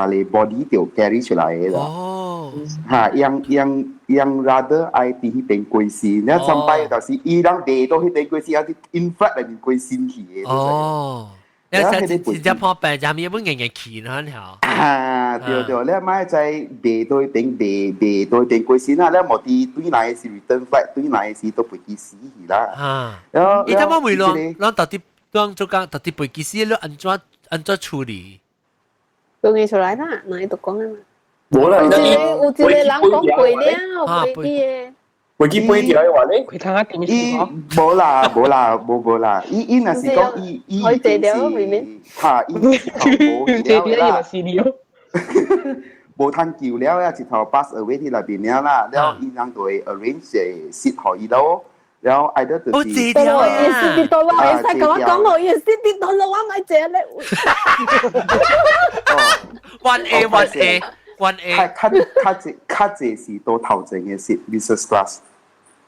個 body 就 carry 出來的啦。哦。哈，伊人伊人伊人 rather 愛佇彼邊過身，了三擺就是伊人袂到彼邊過身，啊，佇 in flight 內面過身去的。哦。你睇新加坡病，就咪本硬硬去啦，條。啊，對對，你莫在袂到彼邊，袂到彼邊過身啊！你無佇轉來是 return flight，轉來時都飛機死去啦。啊。了，伊他媽為啷啷到底當做講到底飛機死，你按怎處理？講伊出來啦，那伊就講啊嘛。無啦，有一個人講過了，飛機的。飛機飛掉的話咧，佢睇下點伊無啦無啦無無啦，伊伊若是講伊伊可以借掉明明。哈，伊無借掉伊嘛死了。無通救了啊，一頭 pass away 佇內邊了啦，了伊人就會 arrange 個 seat 予伊咯，了 either 就是。借掉啊！伊死跌到落，會使共我講我伊死跌到落，我莫借咧。 One A one A one A。較較較濟較濟是到頭前的 seat business class。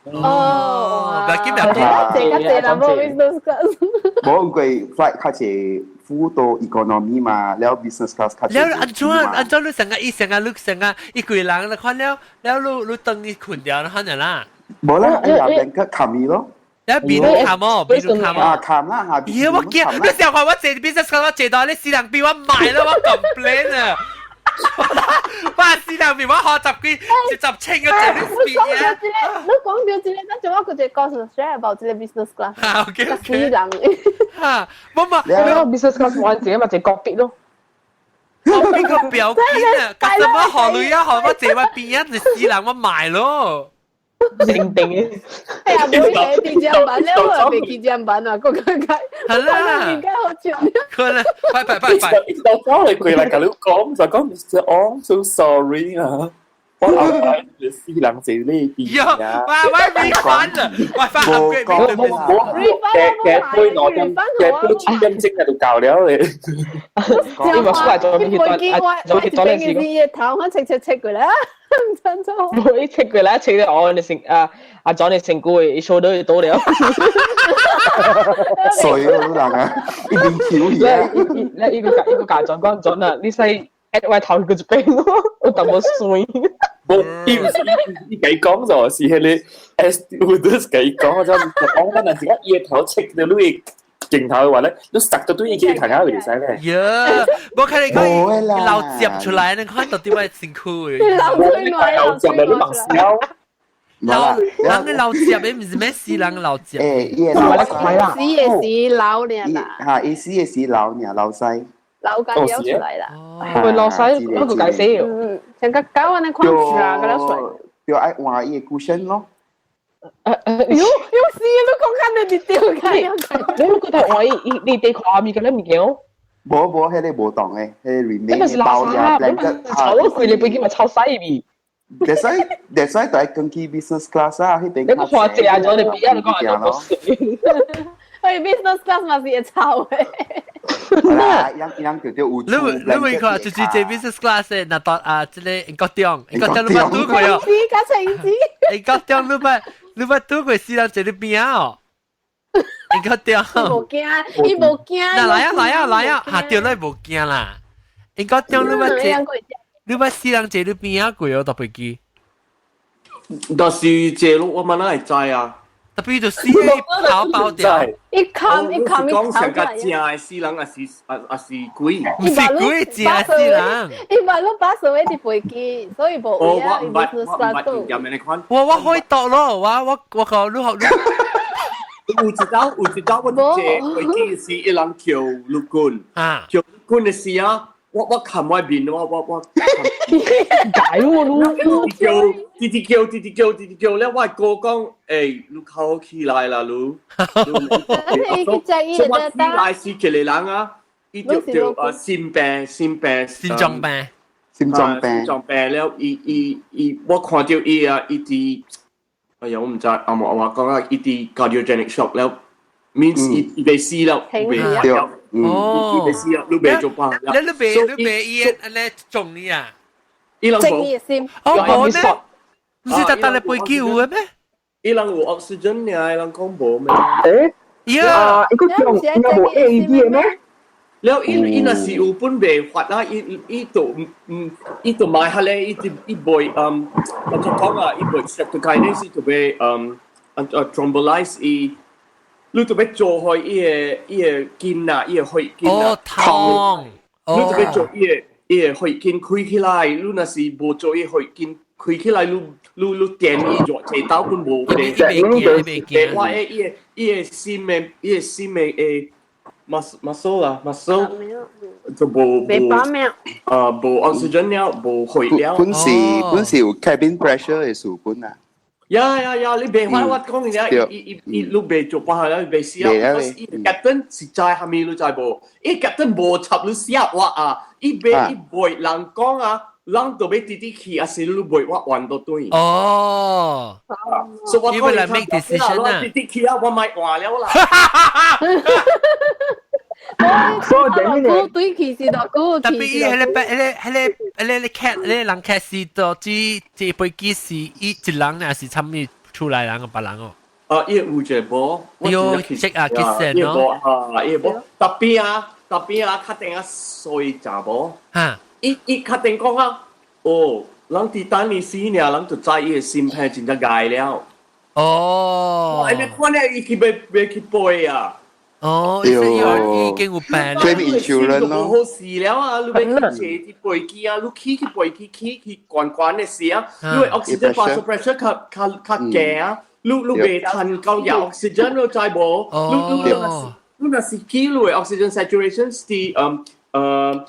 哦，唔要緊，唔要緊，借較濟人無 business class。無因為 flight 較濟付到 economy 嘛，了 business class 較濟。了按怎按怎你成個伊成個你成個伊規人你看了了你你等伊睏掉，你看著啦。無啦，哎呀，兩個冚伊咯。你邊度冚哦？邊度冚啊？冚啦嚇！咦，我驚，你成日話我坐 business class，我坐到你死人邊，我賣啦，我 complain 啊！哇！死人邊我學十幾十千個坐你邊啊！你講到這個，咱就我個一個故事 share about 這個 business class。 OK 死人。嚇！冇冇，你 business class 玩自己咪就 cockpit 咯。我邊個表見啊？幹什麼學女啊？學我坐我邊啊？你死人我賣咯！定定嘅。哎呀，冇嘢，啲砧板咧，我未見砧板啊，個個個。係啦。點解好笑？可能，快快快快！一到走嚟過來共你講，就講 Mr. Ong so sorry 啊。我後擺死人坐呢邊啊！哇！我 refund 啊！我發冇講冇冇，嘅嘅杯攞點嘅杯7點鐘喺度搞了咧。你咪出來做咩去做去做咩事？個頭我切切切過來，唔真錯。冇一切過來，切到我你成啊啊，裝你成個一收到就多了。水啊，人啊，一邊跳起啊！你一個一個家長講準啊，你使我頭個一邊咯，我淡薄水。冇，伊毋是伊伊講就是彼個 S 有得伊講，就講咱若是講伊個頭切到你的鏡頭的話咧，你塞到對伊去頭下會使咧。呀，我看你講老接出來，你看到底我辛苦的。老出來，老接的你忙笑。老人嘅老接的，毋是咩死人老接。欸，伊會老死的是老爾啦。哈，伊死的是老爾老西。老緊了出來啦。會老西，嗰個解釋。嗯，像個狗按呢款啊，個了出來。就愛換伊的 cushion 咯。喲，喲死都講緊你啲掉緊。你覺得我伊你地看物個咧物件？無無，彼個無動的，彼個 remain 包呀，blanket。炒咗佢，你飛機咪炒細味。 That's why 就愛跟去 business class 啊，彼邊。你個花借啊，咗你邊啊？你講係多水。喂，business class 嘛是會臭的。啦，伊人就有你你會看就是坐 business class 的，若到啊，這個英國中，英國中你捌拄過哦？加情子。英國中你捌拄過死人坐你邊仔哦？英國中。伊無驚，伊無驚。嗱來啊來啊來啊，下掉你無驚啦。英國中你捌坐，你捌死人坐你邊仔過哦？搭飛機。但是坐咯，我嘛哪會知啊？特別就死跑跑掉，一冚一冚一講上個正的死人，還是還是鬼？毋是鬼，正的死人。伊嘛攏把所謂佇飛機，所以無有啊。我毋捌，我毋捌經驗的款。我我可以度咯，我我我講你學你。有一道有一道，我坐飛機時，一人叫陸軍，啊，叫陸軍的時啊，我我冚我面，我我我。解喎，你叫，直直叫，直直叫，直直叫咧，我哥講，欸，你哭起來啦，你。所以我起來是一個人啊，伊著著啊心病心病心臟病，心臟病，心臟病了，伊伊伊，我看著伊啊，伊佇，哎呀，我毋知阿無阿話講啊，伊佇 cardiogenic shock 了，means 伊伊袂死了，袂對，哦，伊袂死了，你袂做辦了。你你袂你袂伊按呢中你啊？伊人無，哦無咩？毋是特特你飛機有嘅咩？伊人有 oxygen 爾，伊人講無咩？欸，啊，伊個中應該無 AED 嘅咩？了，伊伊若是有本袂發啦，伊伊就毋毋，伊就買下咧，伊就伊袂嗯，按怎講啊？伊袂 streptokinase 就欲嗯，按啊 thrombolyse 伊，你就欲做予伊个伊个筋啊，伊個血筋啊，哦痛，你就欲做伊个伊個血筋開起來，你若是無做伊血筋開起來，你你你電伊偌濟刀本無袂袂發的，伊個伊個心的伊個心的會。muscle 啦，muscle 就無無啊無 oxygen 了，無血了。本是本是有 cabin pressure 的事本啊。呀呀呀！你袂發我講你伊伊伊你袂做辦啦，袂死啊！伊 captain 是知蝦米你知無？伊 captain 無插你死我啊！伊袂伊袂人講啊，人就欲直直去，還是你袂我還到對。哦，所以我講你 make decision 啊，直直去啊，我莫換了啦。所以等於對其實就嗰個特別伊彼個彼個彼個彼個客，彼個人客是到這這飛機是伊一人還是參與出來人個別人哦？啊，伊有一個無，有識啊，結線咯。啊，伊無特別啊，特別啊，確定啊，衰查無。哈，伊伊確定講啊，哦，人佇等你死爾，人就知伊个心肺真正𠢕了。哦，你看咧，伊去欲欲去飛啊！哦，伊已經有病啦。 claim insurance 咯。無好事了啊！你欲去坐佇飛機啊，你起去飛機起去懸懸的時啊，你 oxygen partial pressure 較較較低啊，你你袂趁夠入 oxygen 你知無？你你若是你若是起你的 oxygen saturation 是嗯呃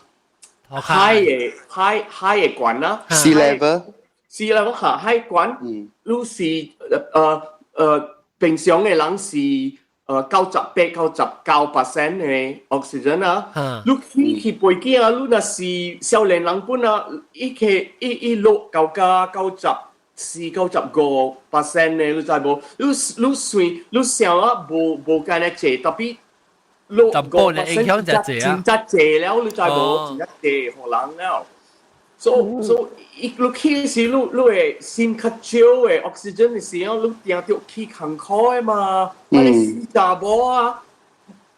high 的 high high 的懸啊。 Sea level。 Sea level 下 high 懸，你是呃呃平常的人是。呃，98、99% 的 oxygen 啊，你起去飛機啊，你若是少年人本啊，伊去伊伊落到加94、95% 的，你知無？你你算你想啊，無無干呢濟，特別落五 percent 真真濟了，你知無？真正濟予人了。所所以，你起時你你會心較少的 oxygen 的時候，你定著起艱苦的嘛。你死查某啊，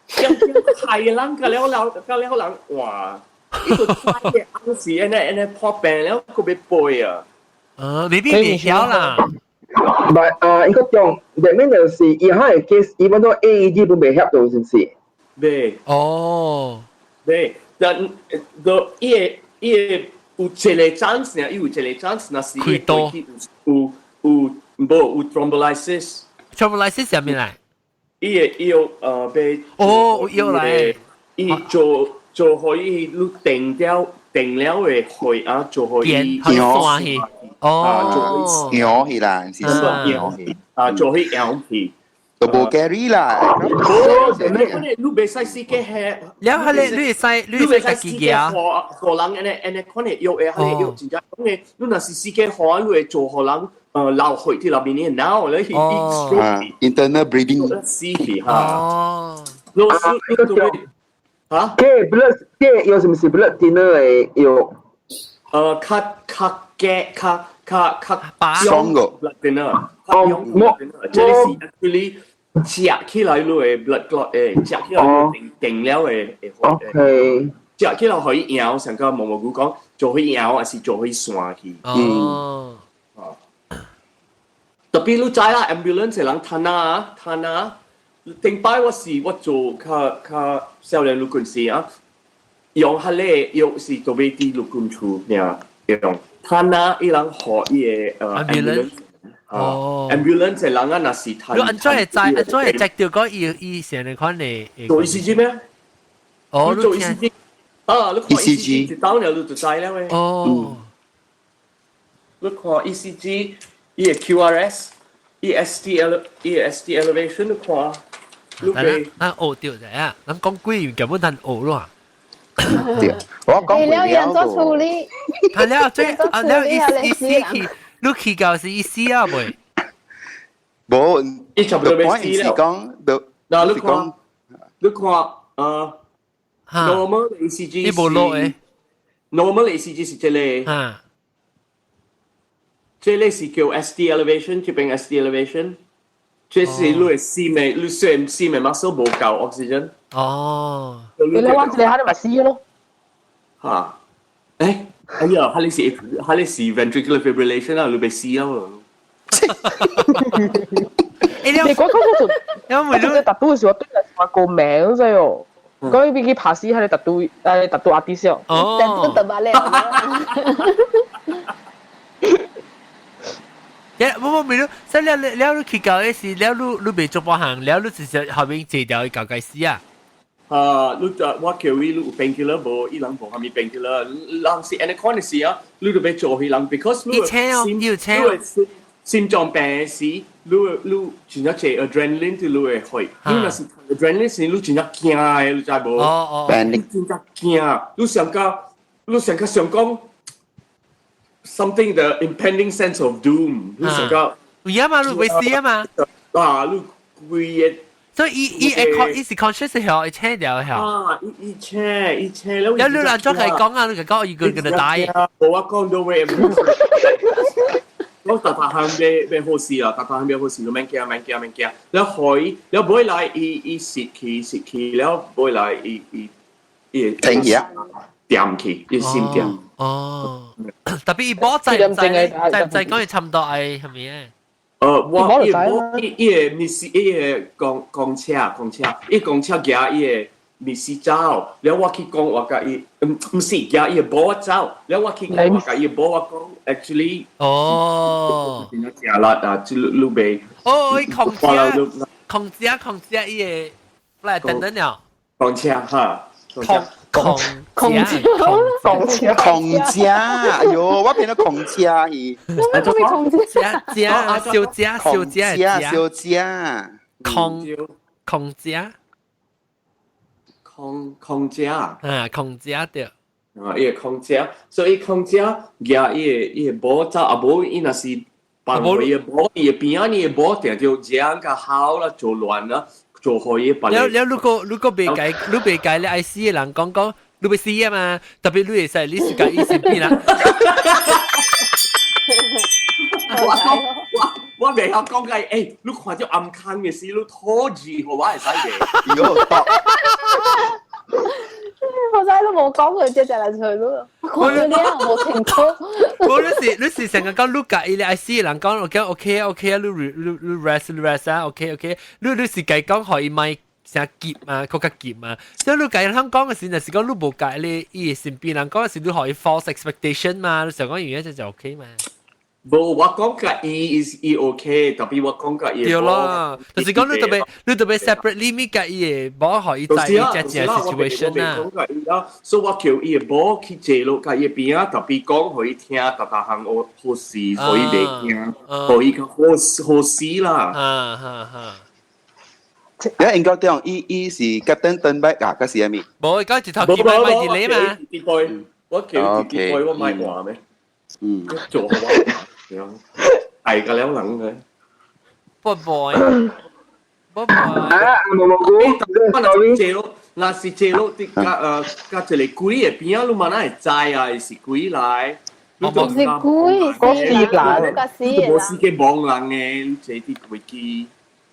點點害人，甲了人，甲了人哇！伊就知的暗時按呢按呢破病了，閣欲飛啊！呃，未必袂曉啦。唔係啊，應該講，入面就是伊可能 case，伊本都 AED 都袂曉到，是毋是？袂。哦。袂，但個伊個伊個。有一個 chance 呢，伊有一個 chance，若是伊飛機有有無有 thrombolysis。 thrombolysis 啥物來？伊會伊有呃欲哦，有來。伊做做予伊你定了定了的血啊，做予伊搖去哦，搖去啦，是搖去啊，做予搖去。就無 carry 啦。無，你你袂使死個係。了後你你會使你會使家己行。予人按呢按呢款的藥的，彼个藥真正講的，你若是死個予，你會做予人呃流血佇內面的腦，你去 stroke。 Internal bleeding。死去哈。哦。你你你做嚇？這 blood 這藥是毋是 blood thinner 的藥？呃，較較加較較較 strong 個 blood thinner。哦，冇，這個是 actually 食起來你會 blood clot 的，食起來定定了的會。 OK。食起來可以搖，上個毛毛菇講做去搖，還是做去散去？哦。特別你知啦，ambulance 人褪啊褪啊，頂擺我是我做較較少年陸軍時啊，用彼个藥是特別佇陸軍處爾用，褪啊，伊人予伊个呃 ambulance。哦，ambulance 的人啊，若是褪。你按怎會知？按怎會知著講伊伊成個款的？做 ECG 咩？哦，你做 ECG 啊？你看 ECG 一當了你就知了咩？哦，你看 ECG，伊個 QRS，伊 ST ele，伊個 ST elevation 你看，你等下，咱學著者啊，咱講鬼根本咱學咯。對，我講了人做處理。係了最啊了伊伊死去，你去到是伊死啊未？無，伊差不多欲死了。是講，嗱你看，你看，normal ECG 伊無落誒，normal ECG 是這個，這個是叫 ST elevation，這邊 ST elevation，這是你的心的，你雖心的 muscle 無夠 oxygen。哦，你我一個下你咪死咯。嚇！誒，哎呀，哈你是 ventricular fibrillation 啊，你欲死啊！你你講講講，因為你特都時我對嚟話個名啫喲。講伊去拍死，係你特都，係特都阿啲先。哦。特都特把咧。耶！冇冇沒所以了了你去到嗰時，了你你未做半項，了你直接後面坐掉去搞該死啊！啊，你就我叫伊你有 painkiller 無？伊人無啥物 painkiller，人是 Anacon 時啊，你就欲做彼人，because 你請哦，你有請。心臟病時，你真正濟 adrenaline 佇你的血，你若是 adrenaline 時，你真正驚的，你知無？哦哦，你真正驚，你上較想講 something the impending sense of doom，你上較有啊嘛，你會死啊嘛？啊，你規個。所以伊伊會伊是 conscious 曉，會醒掉曉。啊，伊伊醒伊醒了。了你若怎共伊講啊？你共講伊個 gonna die。無我講 don't worry。我逐逐項欲欲好勢啦，逐逐項欲好勢，你免驚免驚免驚。了予伊，了尾來伊伊死去死去，了尾來伊伊伊停去啊，掂去，伊心掂。哦，特別伊無知唔知知唔知講伊差唔多愛係咪啊？我伊無伊伊個密斯伊個公公車公車，伊公車行伊個密斯走，了我去講我共伊，毋毋是行伊個某走，了我去講我共伊某我講，actually 哦，真正食力啊，這你袂哦，伊控制控制控制伊個來等等了，公車哈，控控控制控車控車，哎喲，我變咗控車去，我咩控車？食小食小食小食，控控食。空空姐啊，空姐對。啊，伊個空姐，所以空姐舉伊個伊個某走，啊無伊若是放予伊個某，伊個邊仔伊個某定著食較好啦，做亂啦，做予伊別。了了，如果如果袂解，你袂解，你愛死的人講講，你欲死啊嘛？特別你會使，你是共伊身邊啦。我講我我袂曉講個，欸，你看著暗空的時，你吐字，予我會使袂？喲，我真都冇講佢，只只嚟隨咯。我講你啊，冇清楚。我你是你是成日講你共伊愛死的人講，我講 OK OK 啊，你你你 rest 你 rest 啊，OK OK，你你是共伊講予伊莫誠急啊，閣較急啊。所以你共伊通講的時，就是講你無共你伊身邊人講的時，你予伊 false expectation 嘛，你想講伊樣就 OK 嘛。無，我講共伊是伊 OK，特別我講共伊。對啦，就是講你特別你特別 separately 咪共伊的某予伊知伊這這 situation 啊。講共伊啦，所以我叫伊的某去坐落共伊邊仔，特別講予伊聽，逐逐項好好事，予伊袂驚，予伊較好好勢啦。啊哈哈。你應該講伊伊是 Captain turn back 啊，嗰時係咪？無，伊講一頭機買買一個嘛。我叫伊直我買換咩？嗯，做好我。係個了人嘅。拜拜，拜拜。啊，無無無，我若是坐落，若是坐落佇佮佮一個鬼的邊仔，你嘛哪會知啊？是鬼來？是鬼，是人，無是個摸人的，坐佇飛機。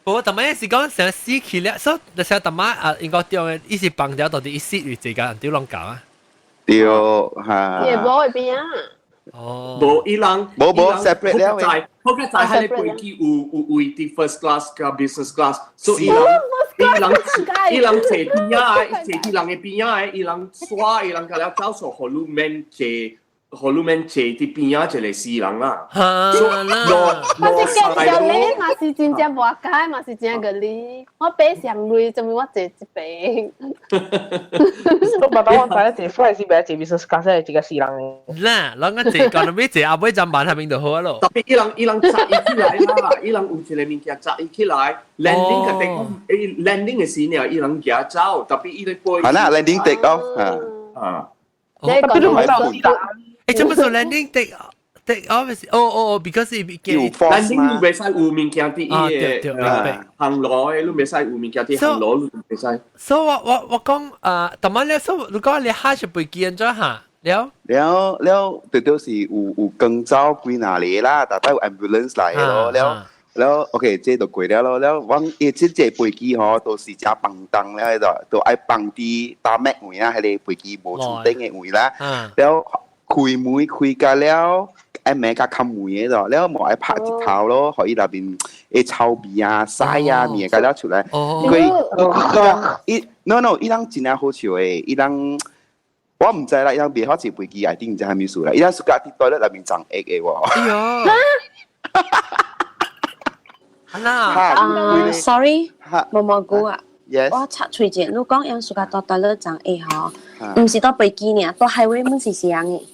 無，逐擺是講成死去了，所以就是逐擺啊，應該對的，伊是放掉到底伊死於這個人丟攏搞啊。對，嚇。也無會邊啊。哦，無伊人，無無 separate 了嘅。好佳哉，彼個飛機有有位佇 first class 佮 business class，所以伊人伊人伊人坐邊仔的，坐佇人的邊仔的，伊人煞伊人共了走數，予你免坐，予你免坐佇邊仔一個死人啦。哈啦，我是計較你嘛是真正無解，嘛是真個你，我爬上鐳，做咩我坐這邊？我爸爸我知坐 flight 是袂坐 business class 一個死人的。啦，攏個坐講到尾坐後尾站板下面就好咯。特別伊人伊人紮伊起來啦，伊人有一個物件紮伊起來，landing 個地方，伊 landing 的時呢，伊人行走，特別伊咧飛。係啦，landing take off 啊。啊。你講都唔係走誒，做乜做 landing take take off？哦哦哦，because 伊 landing 你袂使有物件佇伊个行路的，你袂使有物件佇行路，你袂使。所以我講啊，同埋咧，所以如果你下是飛機按怎嚇了？了了，對對是有更走幾若個啦，逐擺有 ambulance 來咯，了了 OK，這就過了咯。了，阮伊這這飛機吼，都是誠放重了，就都愛放佇 tarmac 位啊，彼个飛機無厝頂的位啦。了開門開甲了，愛暝較冚門的咯，了無愛拍一頭咯，予伊內面的臭味啊、屎啊、物甲了出來。因為伊 no no，伊人真正好笑的，伊人。我毋知啦，伊人袂曉坐飛機，一定毋知啥物事啦。伊人暑假佇 toilet 內面長液的喎。哎喲！啊，sorry，毛毛菇啊，我插喙者，你講用暑假到 toilet 長液吼，毋是到飛機爾，到 highway 滿是啥的。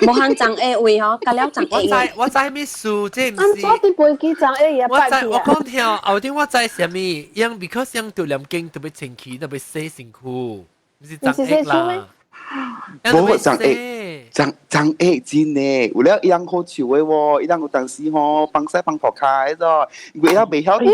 無限長液位吼，甲了長液。我知咩事，這毋是。按怎佇飛機長液也我知我講聽後頂我知啥物，因 because 因對念經特別清氣，特別洗身軀，毋是長液啦。無長液，長長液真的，有了伊人好笑的喎，伊人有當時吼放屎放塗跤的，因為伊人袂曉地，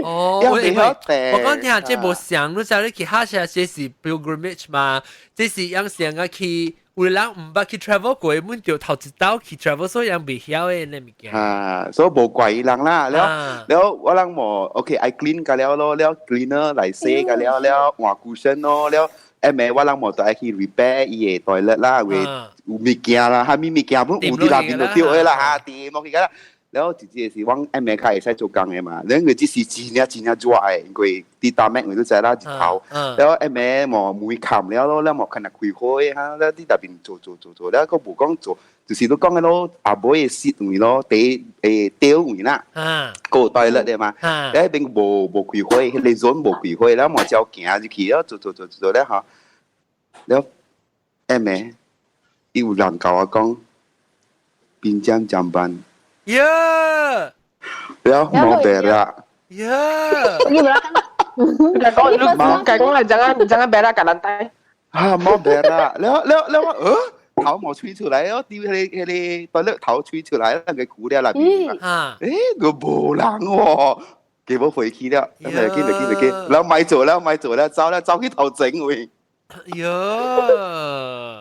哦，伊人袂曉地。我講聽這無像，你知你去哈下這是 pilgrimage 嘛？這是樣上個去，有人毋捌去 travel 過，阮就頭一道去 travel，所以人袂曉的那物件。啊，所以無怪伊人啦。了了，我人無 OK，愛 clean 甲了咯，了 cleaner 來洗甲了了換 cushion 咯，了。下暝我人無就愛去 repair 伊个 toilet 啦，有有物件啦，啥物物件本有佇內面就對的啦，哈，掂落去個啦。了後一日是阮下暝較會使做工的嘛，因為這是真正真正熱的，因為佇 tarmac 位都知啦，日頭。了下暝無門冚了咯，了無可能開火的哈，了佇內面做做做做，了閣無講做，就是你講的咯，後尾的 seat 位咯，底誒底位啦，閣有 toilet 的嘛，了彼邊無開火，彼个 zone 無開火，了無照行入去，了做做做做了吼，了下暝伊有人共我講，pinjam jamban。呀！了冇 berak。呀！講嚟 jangan jangan berak kat lantai。啊，冇 berak，了了了我，頭毛吹出來哦，丟彼個 toilet 頭吹出來，那個苦了內面。啊！誒，個無人喎，給我回去了，嚟去嚟去嚟去，然後咪做了咪做了，走了走去頭前位。喲！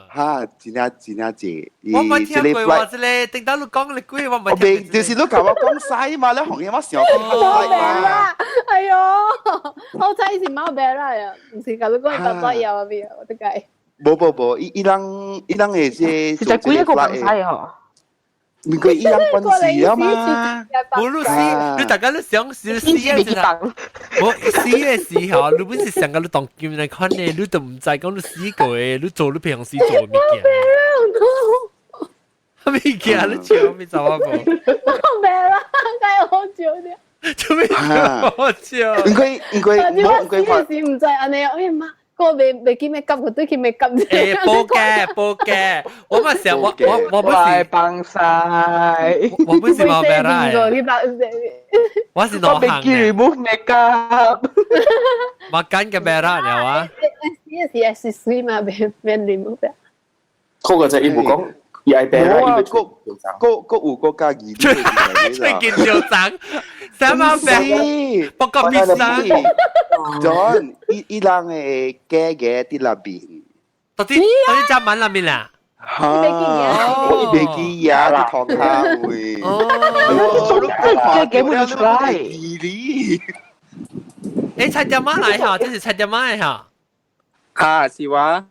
哈，真正真正濟。我冇聽過喎，這個頂到你講你鬼，我冇聽過。就是你共我講屎嘛，你紅嘢我想講冇 berak，哎喲，好彩是冇 berak 呀，毋是共你講大作業啊邊，我得計。無無無，伊伊人伊人會這是在幾個放屎嗬？唔過伊人關事啊嘛。無你死，你大家都想死死嘅時候，我死嘅時候，你本是想個你當金來看呢，你都毋知講你死過的，你做你平時做物件。物件你笑咩走啊無？冇 berak，梗係好笑啲。做咩好笑？應該應該冇應該話。死嘅時毋知按呢，哎呀媽！個未未記咩急，佢對佢咩急。誒，報嘅報嘅，我嘛想我不是幫晒，我不是冇 berak，我是攞行嘅。remove makeup， makan 嘅 berak 了啊。是是是水嘛，免免 remove 嘅。嗰個就伊無講，伊愛 berak，伊個個個有國家語。最近就長，什麼病？不過必生。 John，伊伊人的假嘅佇內面。到底到底隻文內面啦？哈！我袂記呀，佇塗跤位。哦，這這會出來。誒，蔡點媽來哈，這是蔡點媽來哈。啊，是我。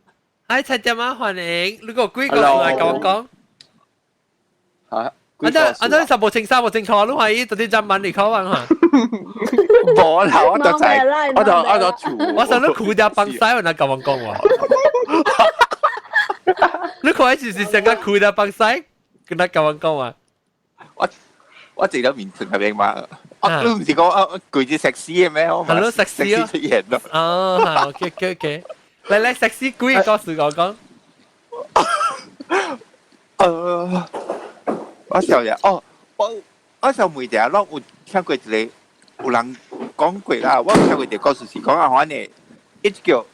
嗨，蔡點媽歡迎，你個幾個來跟我講？嚇！啊！這啊這十無清三無清楚，你懷疑到底隻文你考完哈？無啦，我就係，我就做。我想你苦掉幫西，我哪跟我講話？你看是是成個苦掉幫西，跟他跟我講話。我坐咗面前入邊嘛，我都唔是講啊，句子食屎嘅咩？我係咯，食屎出現咯。哦，OK OK OK，嚟嚟食屎鬼告訴我講。我想呀，哦，我想問一下，攏有聽過一個有人講過啦，我有聽過一個故事是講啊，反正一叫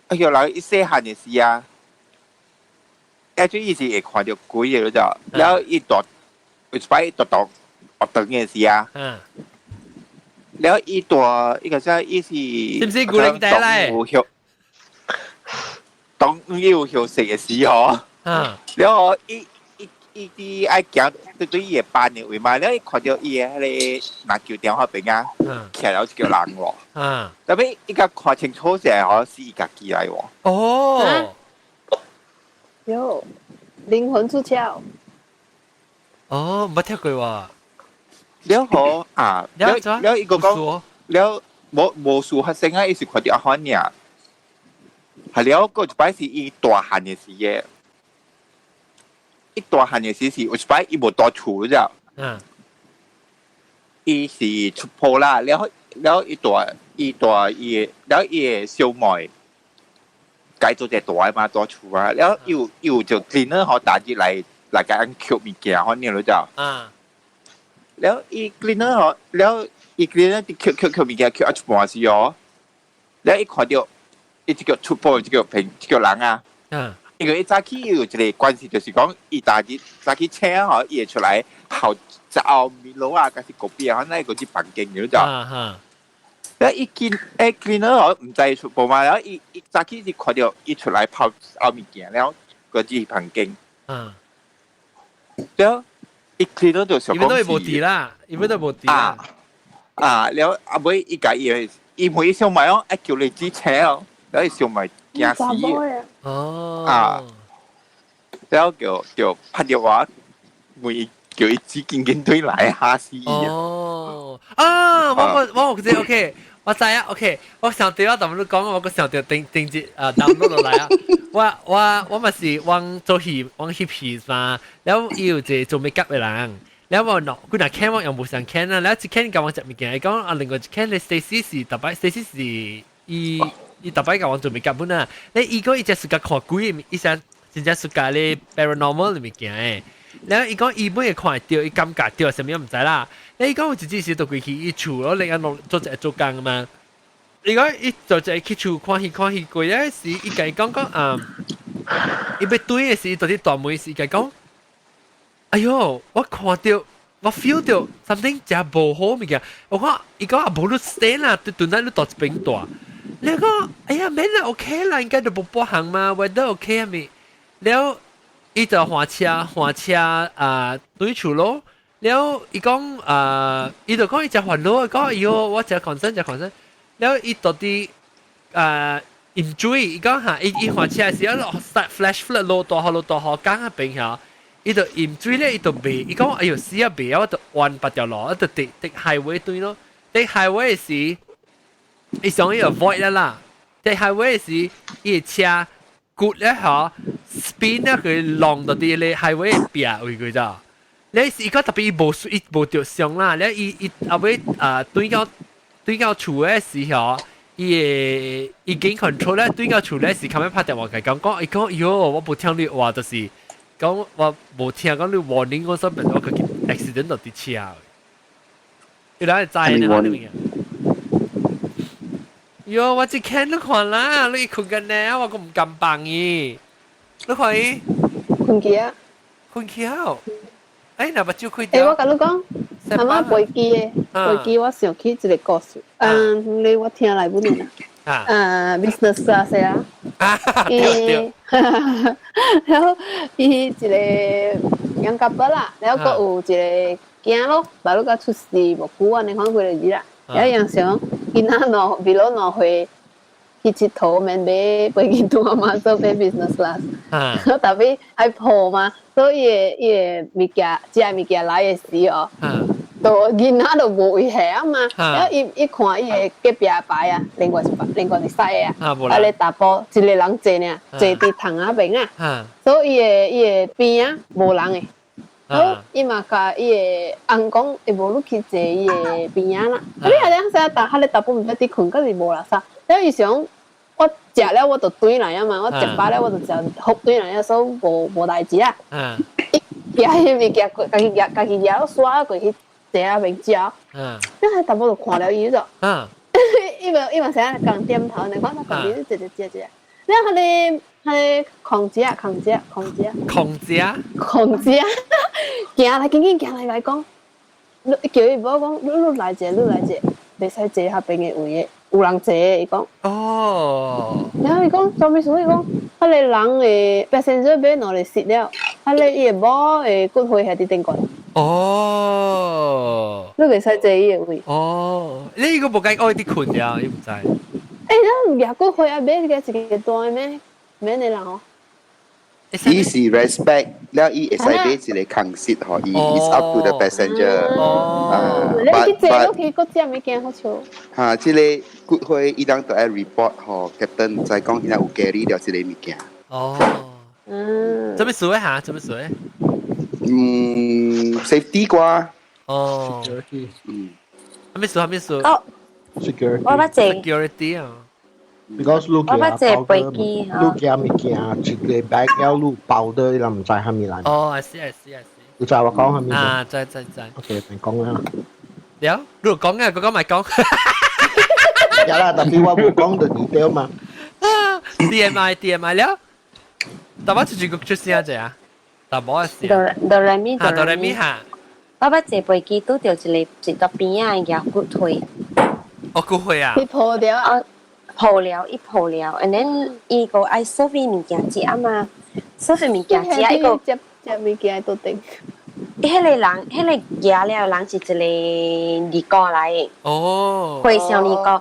哎呦，人伊細漢嘅時啊，actually 伊是會看著鬼嘅，就，了伊蹛有一擺蹛蹛學堂嘅時啊，了伊蹛伊個啥伊是，是毋是古靈仔來？當伊有休息嘅時候，了伊伊伊佇愛行對對伊嘅班嘅位嘛，了伊看著伊嘅彼個籃球場彼邊啊，徛了一個人喎，特別伊共看清楚者吼，是伊家己來喎。哦，喲，靈魂出竅。哦，毋捌聽過喎。了後啊，了了伊個講，了無無事發生啊，伊是看著阿款爾。係了，閣一擺是伊大漢嘅時嘅，伊大漢嘅時是有一擺伊無蹛厝咋。伊是出鋪啦，了了伊蹛伊蹛伊了伊嘅小妹，共做一個大嘛蹛厝啊，了又又就 cleaner 吼打入來來共𪜶抾物件，反正就。了伊 cleaner 吼，了伊 cleaner 佇抾抾抾物件抾啊一半時哦，了伊看著。伊這個出鋪這個朋這個人啊，因為伊早起有一個關係，就是講伊逐日早起醒吼，伊會出來泡食後米露啊，還是咖啡啊，反正伊個去房間了就。了伊見欸 cleaner 吼，毋知出鋪嘛，了伊伊早起是看著伊出來泡後物件了，閣入房間。了伊 cleaner 就想講，伊都無佇啦，伊都無佇啦。啊，了後尾伊共伊伊問伊想買哦，愛叫你煮請哦。了伊想咪驚死哦，啊，了就就拍電話問伊叫伊自緊緊對來嚇死伊。哦，啊，我我我有這 OK，我知啊，OK，我想著我同你講，我閣想著頂頂一啊 download 落來啊，我我我嘛是往做戲往翕戲嘛，了伊有一個做 make up 的人。了我喏，幾若 can 我用無相 can 啊，了一 can 共我食物件，伊講啊，另外一 can 咧 Stacy 是逐擺 Stacy 是伊。伊逐擺共我做 make up 本啊，咧伊講伊只 suka 看鬼的，伊想真正 suka 咧 paranormal 的物件的。然後伊講伊本會看會著，伊感覺著，啥物毋知啦。咧伊講有一次時就過去伊厝咯，另外弄做一個做工嘛。伊講伊做一個去厝看戲看戲過咧時，伊共伊講講啊，伊欲轉的時，佇佇大門時，伊共伊講，哎喲，我看著。我 feel 著 something 誠無好物件，我講伊講啊無你 stay 啦，對頓來你蹛一邊蹛。你講哎呀免啦，OK 啦，應該就無半項嘛，weather OK 啊咪。了伊就換車換車啊轉厝咯。了伊講啊，伊就講伊誠煩惱，講哎喲我誠 concern 誠 concern。了伊到底啊飲水，伊講哈，伊伊換車時啊 start flash flood 落大雨落大雨，江彼邊遐。伊就飲水咧，伊就袂，伊講哎喲死啊袂啊，我就彎別條路，我就佇佇 highway 對咯，佇 highway 時，伊想伊 avoid 啦啦，佇 highway 時，伊的車骨咧嗬，spin 咧佢浪到佇咧 highway 壁位佢咋，你是伊講特別伊無伊無著傷啦，咧伊伊後尾啊轉到轉到厝的時候。伊會已經 control 咧，轉到厝咧時，後尾拍電話共伊講講，伊講喲，我無聽你話，就是講我無聽講你 warning 我所變我個 accident 就佇車。伊來知呢？你明？喲，我這看你看啦，你睏緊呢，我閣毋甘放伊。你看伊睏去啊？睏去啊？哎，若目睭開欸，我共你講，阿媽飛機的，飛機我想起一個故事。嗯，你我聽來本啊。啊，business class 啊。伊，然後伊一個養夾包啦，然後閣有一個囝咯，爸魯佮出世無久按呢款幾個日啦。然後樣想囡仔兩比如兩歲去𨑨迌免買飛機單嘛，做買 business class。特別愛抱嘛，所以伊的物件，食的物件來的時哦，就囡仔就無位下啊嘛。然後伊伊看伊的隔壁排啊，另外一排，另外一 side 啊，啊咧查埔一個人坐爾，坐佇窗仔邊啊，所以伊的伊的邊啊無人的。好，伊嘛共伊的翁講，會無你去坐伊的邊仔啦。啊，你啊兩下逐彼個查埔毋知佇睏，閣是無垃圾。了伊想，我食了我就轉來啊嘛，我食飽了我就食復轉來啊，所以無無代誌啊。伊舉彼物件過，家己舉家己舉了刷過去坐仔邊食。了彼查某就看了伊就，伊嘛伊嘛成日共點頭，你看他旁邊坐坐坐坐。你彼個彼個空姐空姐空姐空姐空姐，行來緊緊行來來講，你叫伊某講，你你來者，你來者，袂使坐遐邊的位的，有人坐的，伊講。哦。然後伊講，啥物事？伊講，彼個人的 passenger 買兩個 seat 了，彼個伊的某的骨灰還佇頂懸。哦。你袂使坐伊的位。哦，你個無計愛啲困了，伊毋知。欸，咱舉骨灰啊，買一個一個大的咩？免的人哦。伊是 respect 了，伊會使買一個空 seat 予伊，is up to the passenger。哦。你去坐落去，閣食物件好笑。哈，這個骨灰伊當都愛 report 予 captain，知講伊若有 carry 著這個物件。哦。嗯。做咩事嚇？做咩事？嗯，safety 啩。哦。 Security。嗯。咩事？咩事？哦。 Security。我捌坐。 Security 啊。 Because 你我捌坐飛機，你寄物件一個 bag 了，你包的，伊人毋知蝦米來。哦，I see, I see, I see。你知我講蝦米？啊，知知知。 OK，別講啦。了，你講啊，嗰個咪講。有啦，特別我冇講就 detail 嘛。 TMI TMI 了，但我出去出聲者啊，但冇事。哆哆來咪哆來咪哈。我捌坐飛機拄著一個一個邊仔的骨灰。哦，骨灰啊！伊抱掉啊！抱了，伊抱了，and then 伊個愛 serve 物件食啊嘛，serve 物件食伊個接接物件都頂。彼個人，彼個舉了人是一個二哥來的。哦。和尚二哥，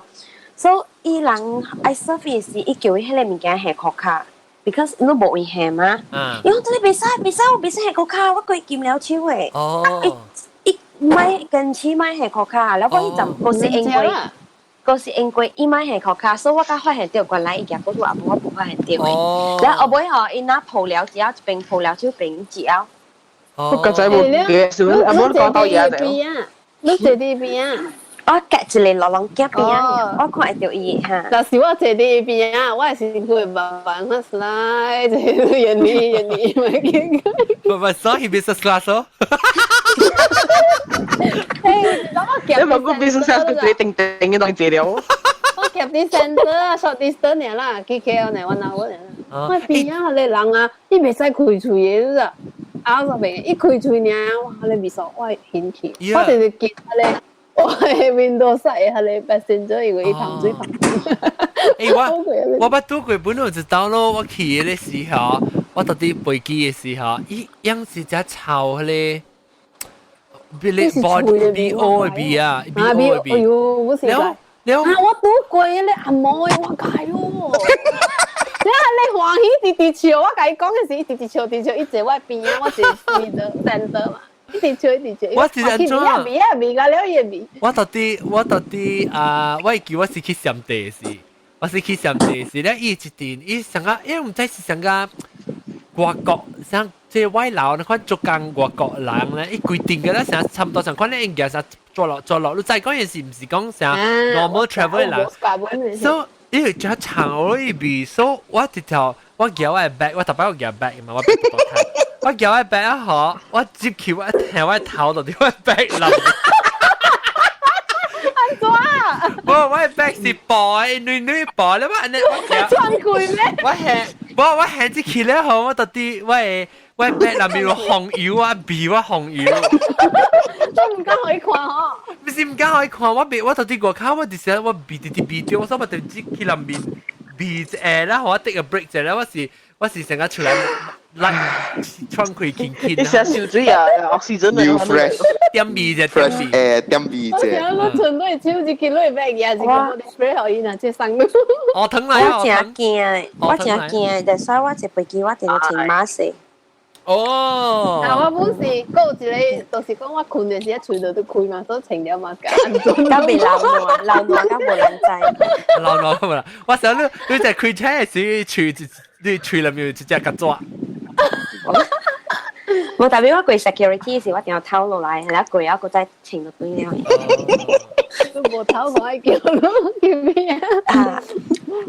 所以伊人愛 serve 時，伊叫伊彼個物件下箍跤，because 你無位下嘛。伊講這裡袂使，袂使，我袂使下箍跤，我規金了手的。哦。伊伊莫堅持莫下箍跤，了我彼陣閣是英國。閣是因為伊莫下箍跤，所以我才發現著原來伊舉骨灰阿母我無發現著的。然後後尾吼，伊若抱了之後，一邊抱了手邊食了。我個仔冇嘅，是阿母講到嘢就。你坐佇邊啊？我隔一個老人家邊啊，我看會著伊哈。若是我坐佇邊啊，我是會慢慢啊 slide，遠離遠離，咪見。不不，所以 business class 哦。你冇個 business class 佢定定嘅當坐了。我夾啲 center 啊，short distance 啦，去 KL 呢，我哪我呢。我邊啊，個人啊，伊袂使開喙的，你知？啊，嗰邊一開喙爾，哇！你味素我會興趣，我就是見彼個。我係 window side 彼個 passenger 因為伊旁水旁。欸，我捌拄過本來就到咯，我去的時候，我到佇飛機的時候，伊樣是只臭彼個，彼個 B O 的味啊，B O 的味。哎喲，不是。了了。啊！我拄過咧阿毛的，我解喲。你啊，你歡喜直直笑，我共伊講的是，伊直直笑，直笑，伊坐我邊啊，我坐 middle center 嘛，一直笑一直笑。我是按怎？味啊味啊味了伊會味。我到底啊，我會記我是去暹地時，我是去暹地時咧，伊一陣伊上個，因為毋知是上個外國，像這外勞，你看做工外國人咧，伊規定嘅咧，成差不多上款咧，應該啥做落做落，你再講嘢是毋是講啥 normal travel 人？所以伊會長我伊味，所以我直頭我舉我的 bag，我逐擺我舉 bag 嘛，我我舉我 bag 啊好，我接起我聽我頭就佇我 bag 內。按怎？無，我的 bag 是布的，軟軟布咧，我按呢我穿開咩？我係，無我行入去了後，我到底我的 bag 內面有紅油啊，味我紅油。都毋敢予伊看吼。不是毋敢予伊看，我味我到底外口，我就是我味直直味著，我所以我就入去內面味一下啦，我 take a break 一下，我是成個出來來喘氣輕輕。你成燒水啊，oxygen 啊，fresh 點味啫，點味，誒點味啫。我想我存對手一去落 bag 也是個我 spray 予伊，若這送你。哦，疼來我真驚，我真驚，但所以我坐飛機我定要穿 mask。哦。啊，我本是閣有一個，就是講我睏的時，喙度都開嘛，所以穿了嘛，敢袂流汗，流汗敢無人知。流汗無啦，我想你你在開車的時，喙你喙內面有一隻曱甴。無特別我過 security 時，我定要偷落來，然後過了閣再穿就對了。都無頭無愛叫咯，叫咩啊？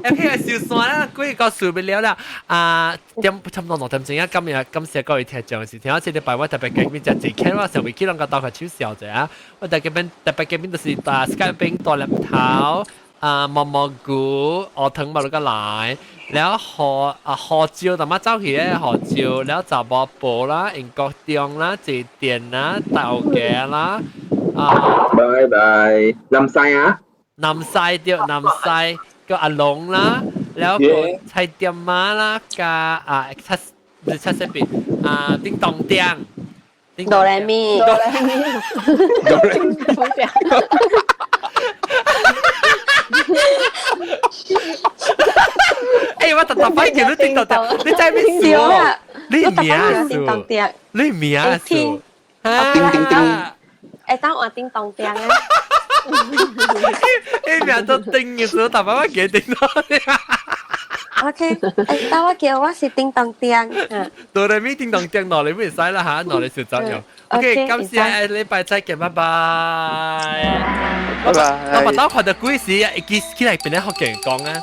誒，譬如燒山啦，幾個受不了啦。啊，點差不多2點鐘啊，今日感謝各位聽眾是聽我這禮拜我特別見面食一天，我上未去攏個鬥下手笑者啊。我特別邊特別見面就是大 Skype 邊大粒頭。啊毛毛菇，學藤嘛，個來，了何啊何椒，淡仔走去咧何椒，了查某婆啦，英國中啦，坐電啦，豆家啦，啊，拜拜，南西啊，南西對，南西個阿龍啦，了個菜店媽啦，加啊七七色邊啊叮當叮。哆來咪，哆來咪，叮當叮。欸，我特特擺見到叮當叮，你知咩事啊？你名啊？你名啊？叮叮叮。會當換叮當叮啊！你名都叮嘅時候，特擺我記叮當叮。 OK，欸，當我叫我是叮當叮。哆來咪叮當叮，落嚟唔使啦嚇，落嚟小作用。OK，今次係禮拜再見，拜拜。拜拜。我把刀看到鬼時，一記起來變得好健康啊！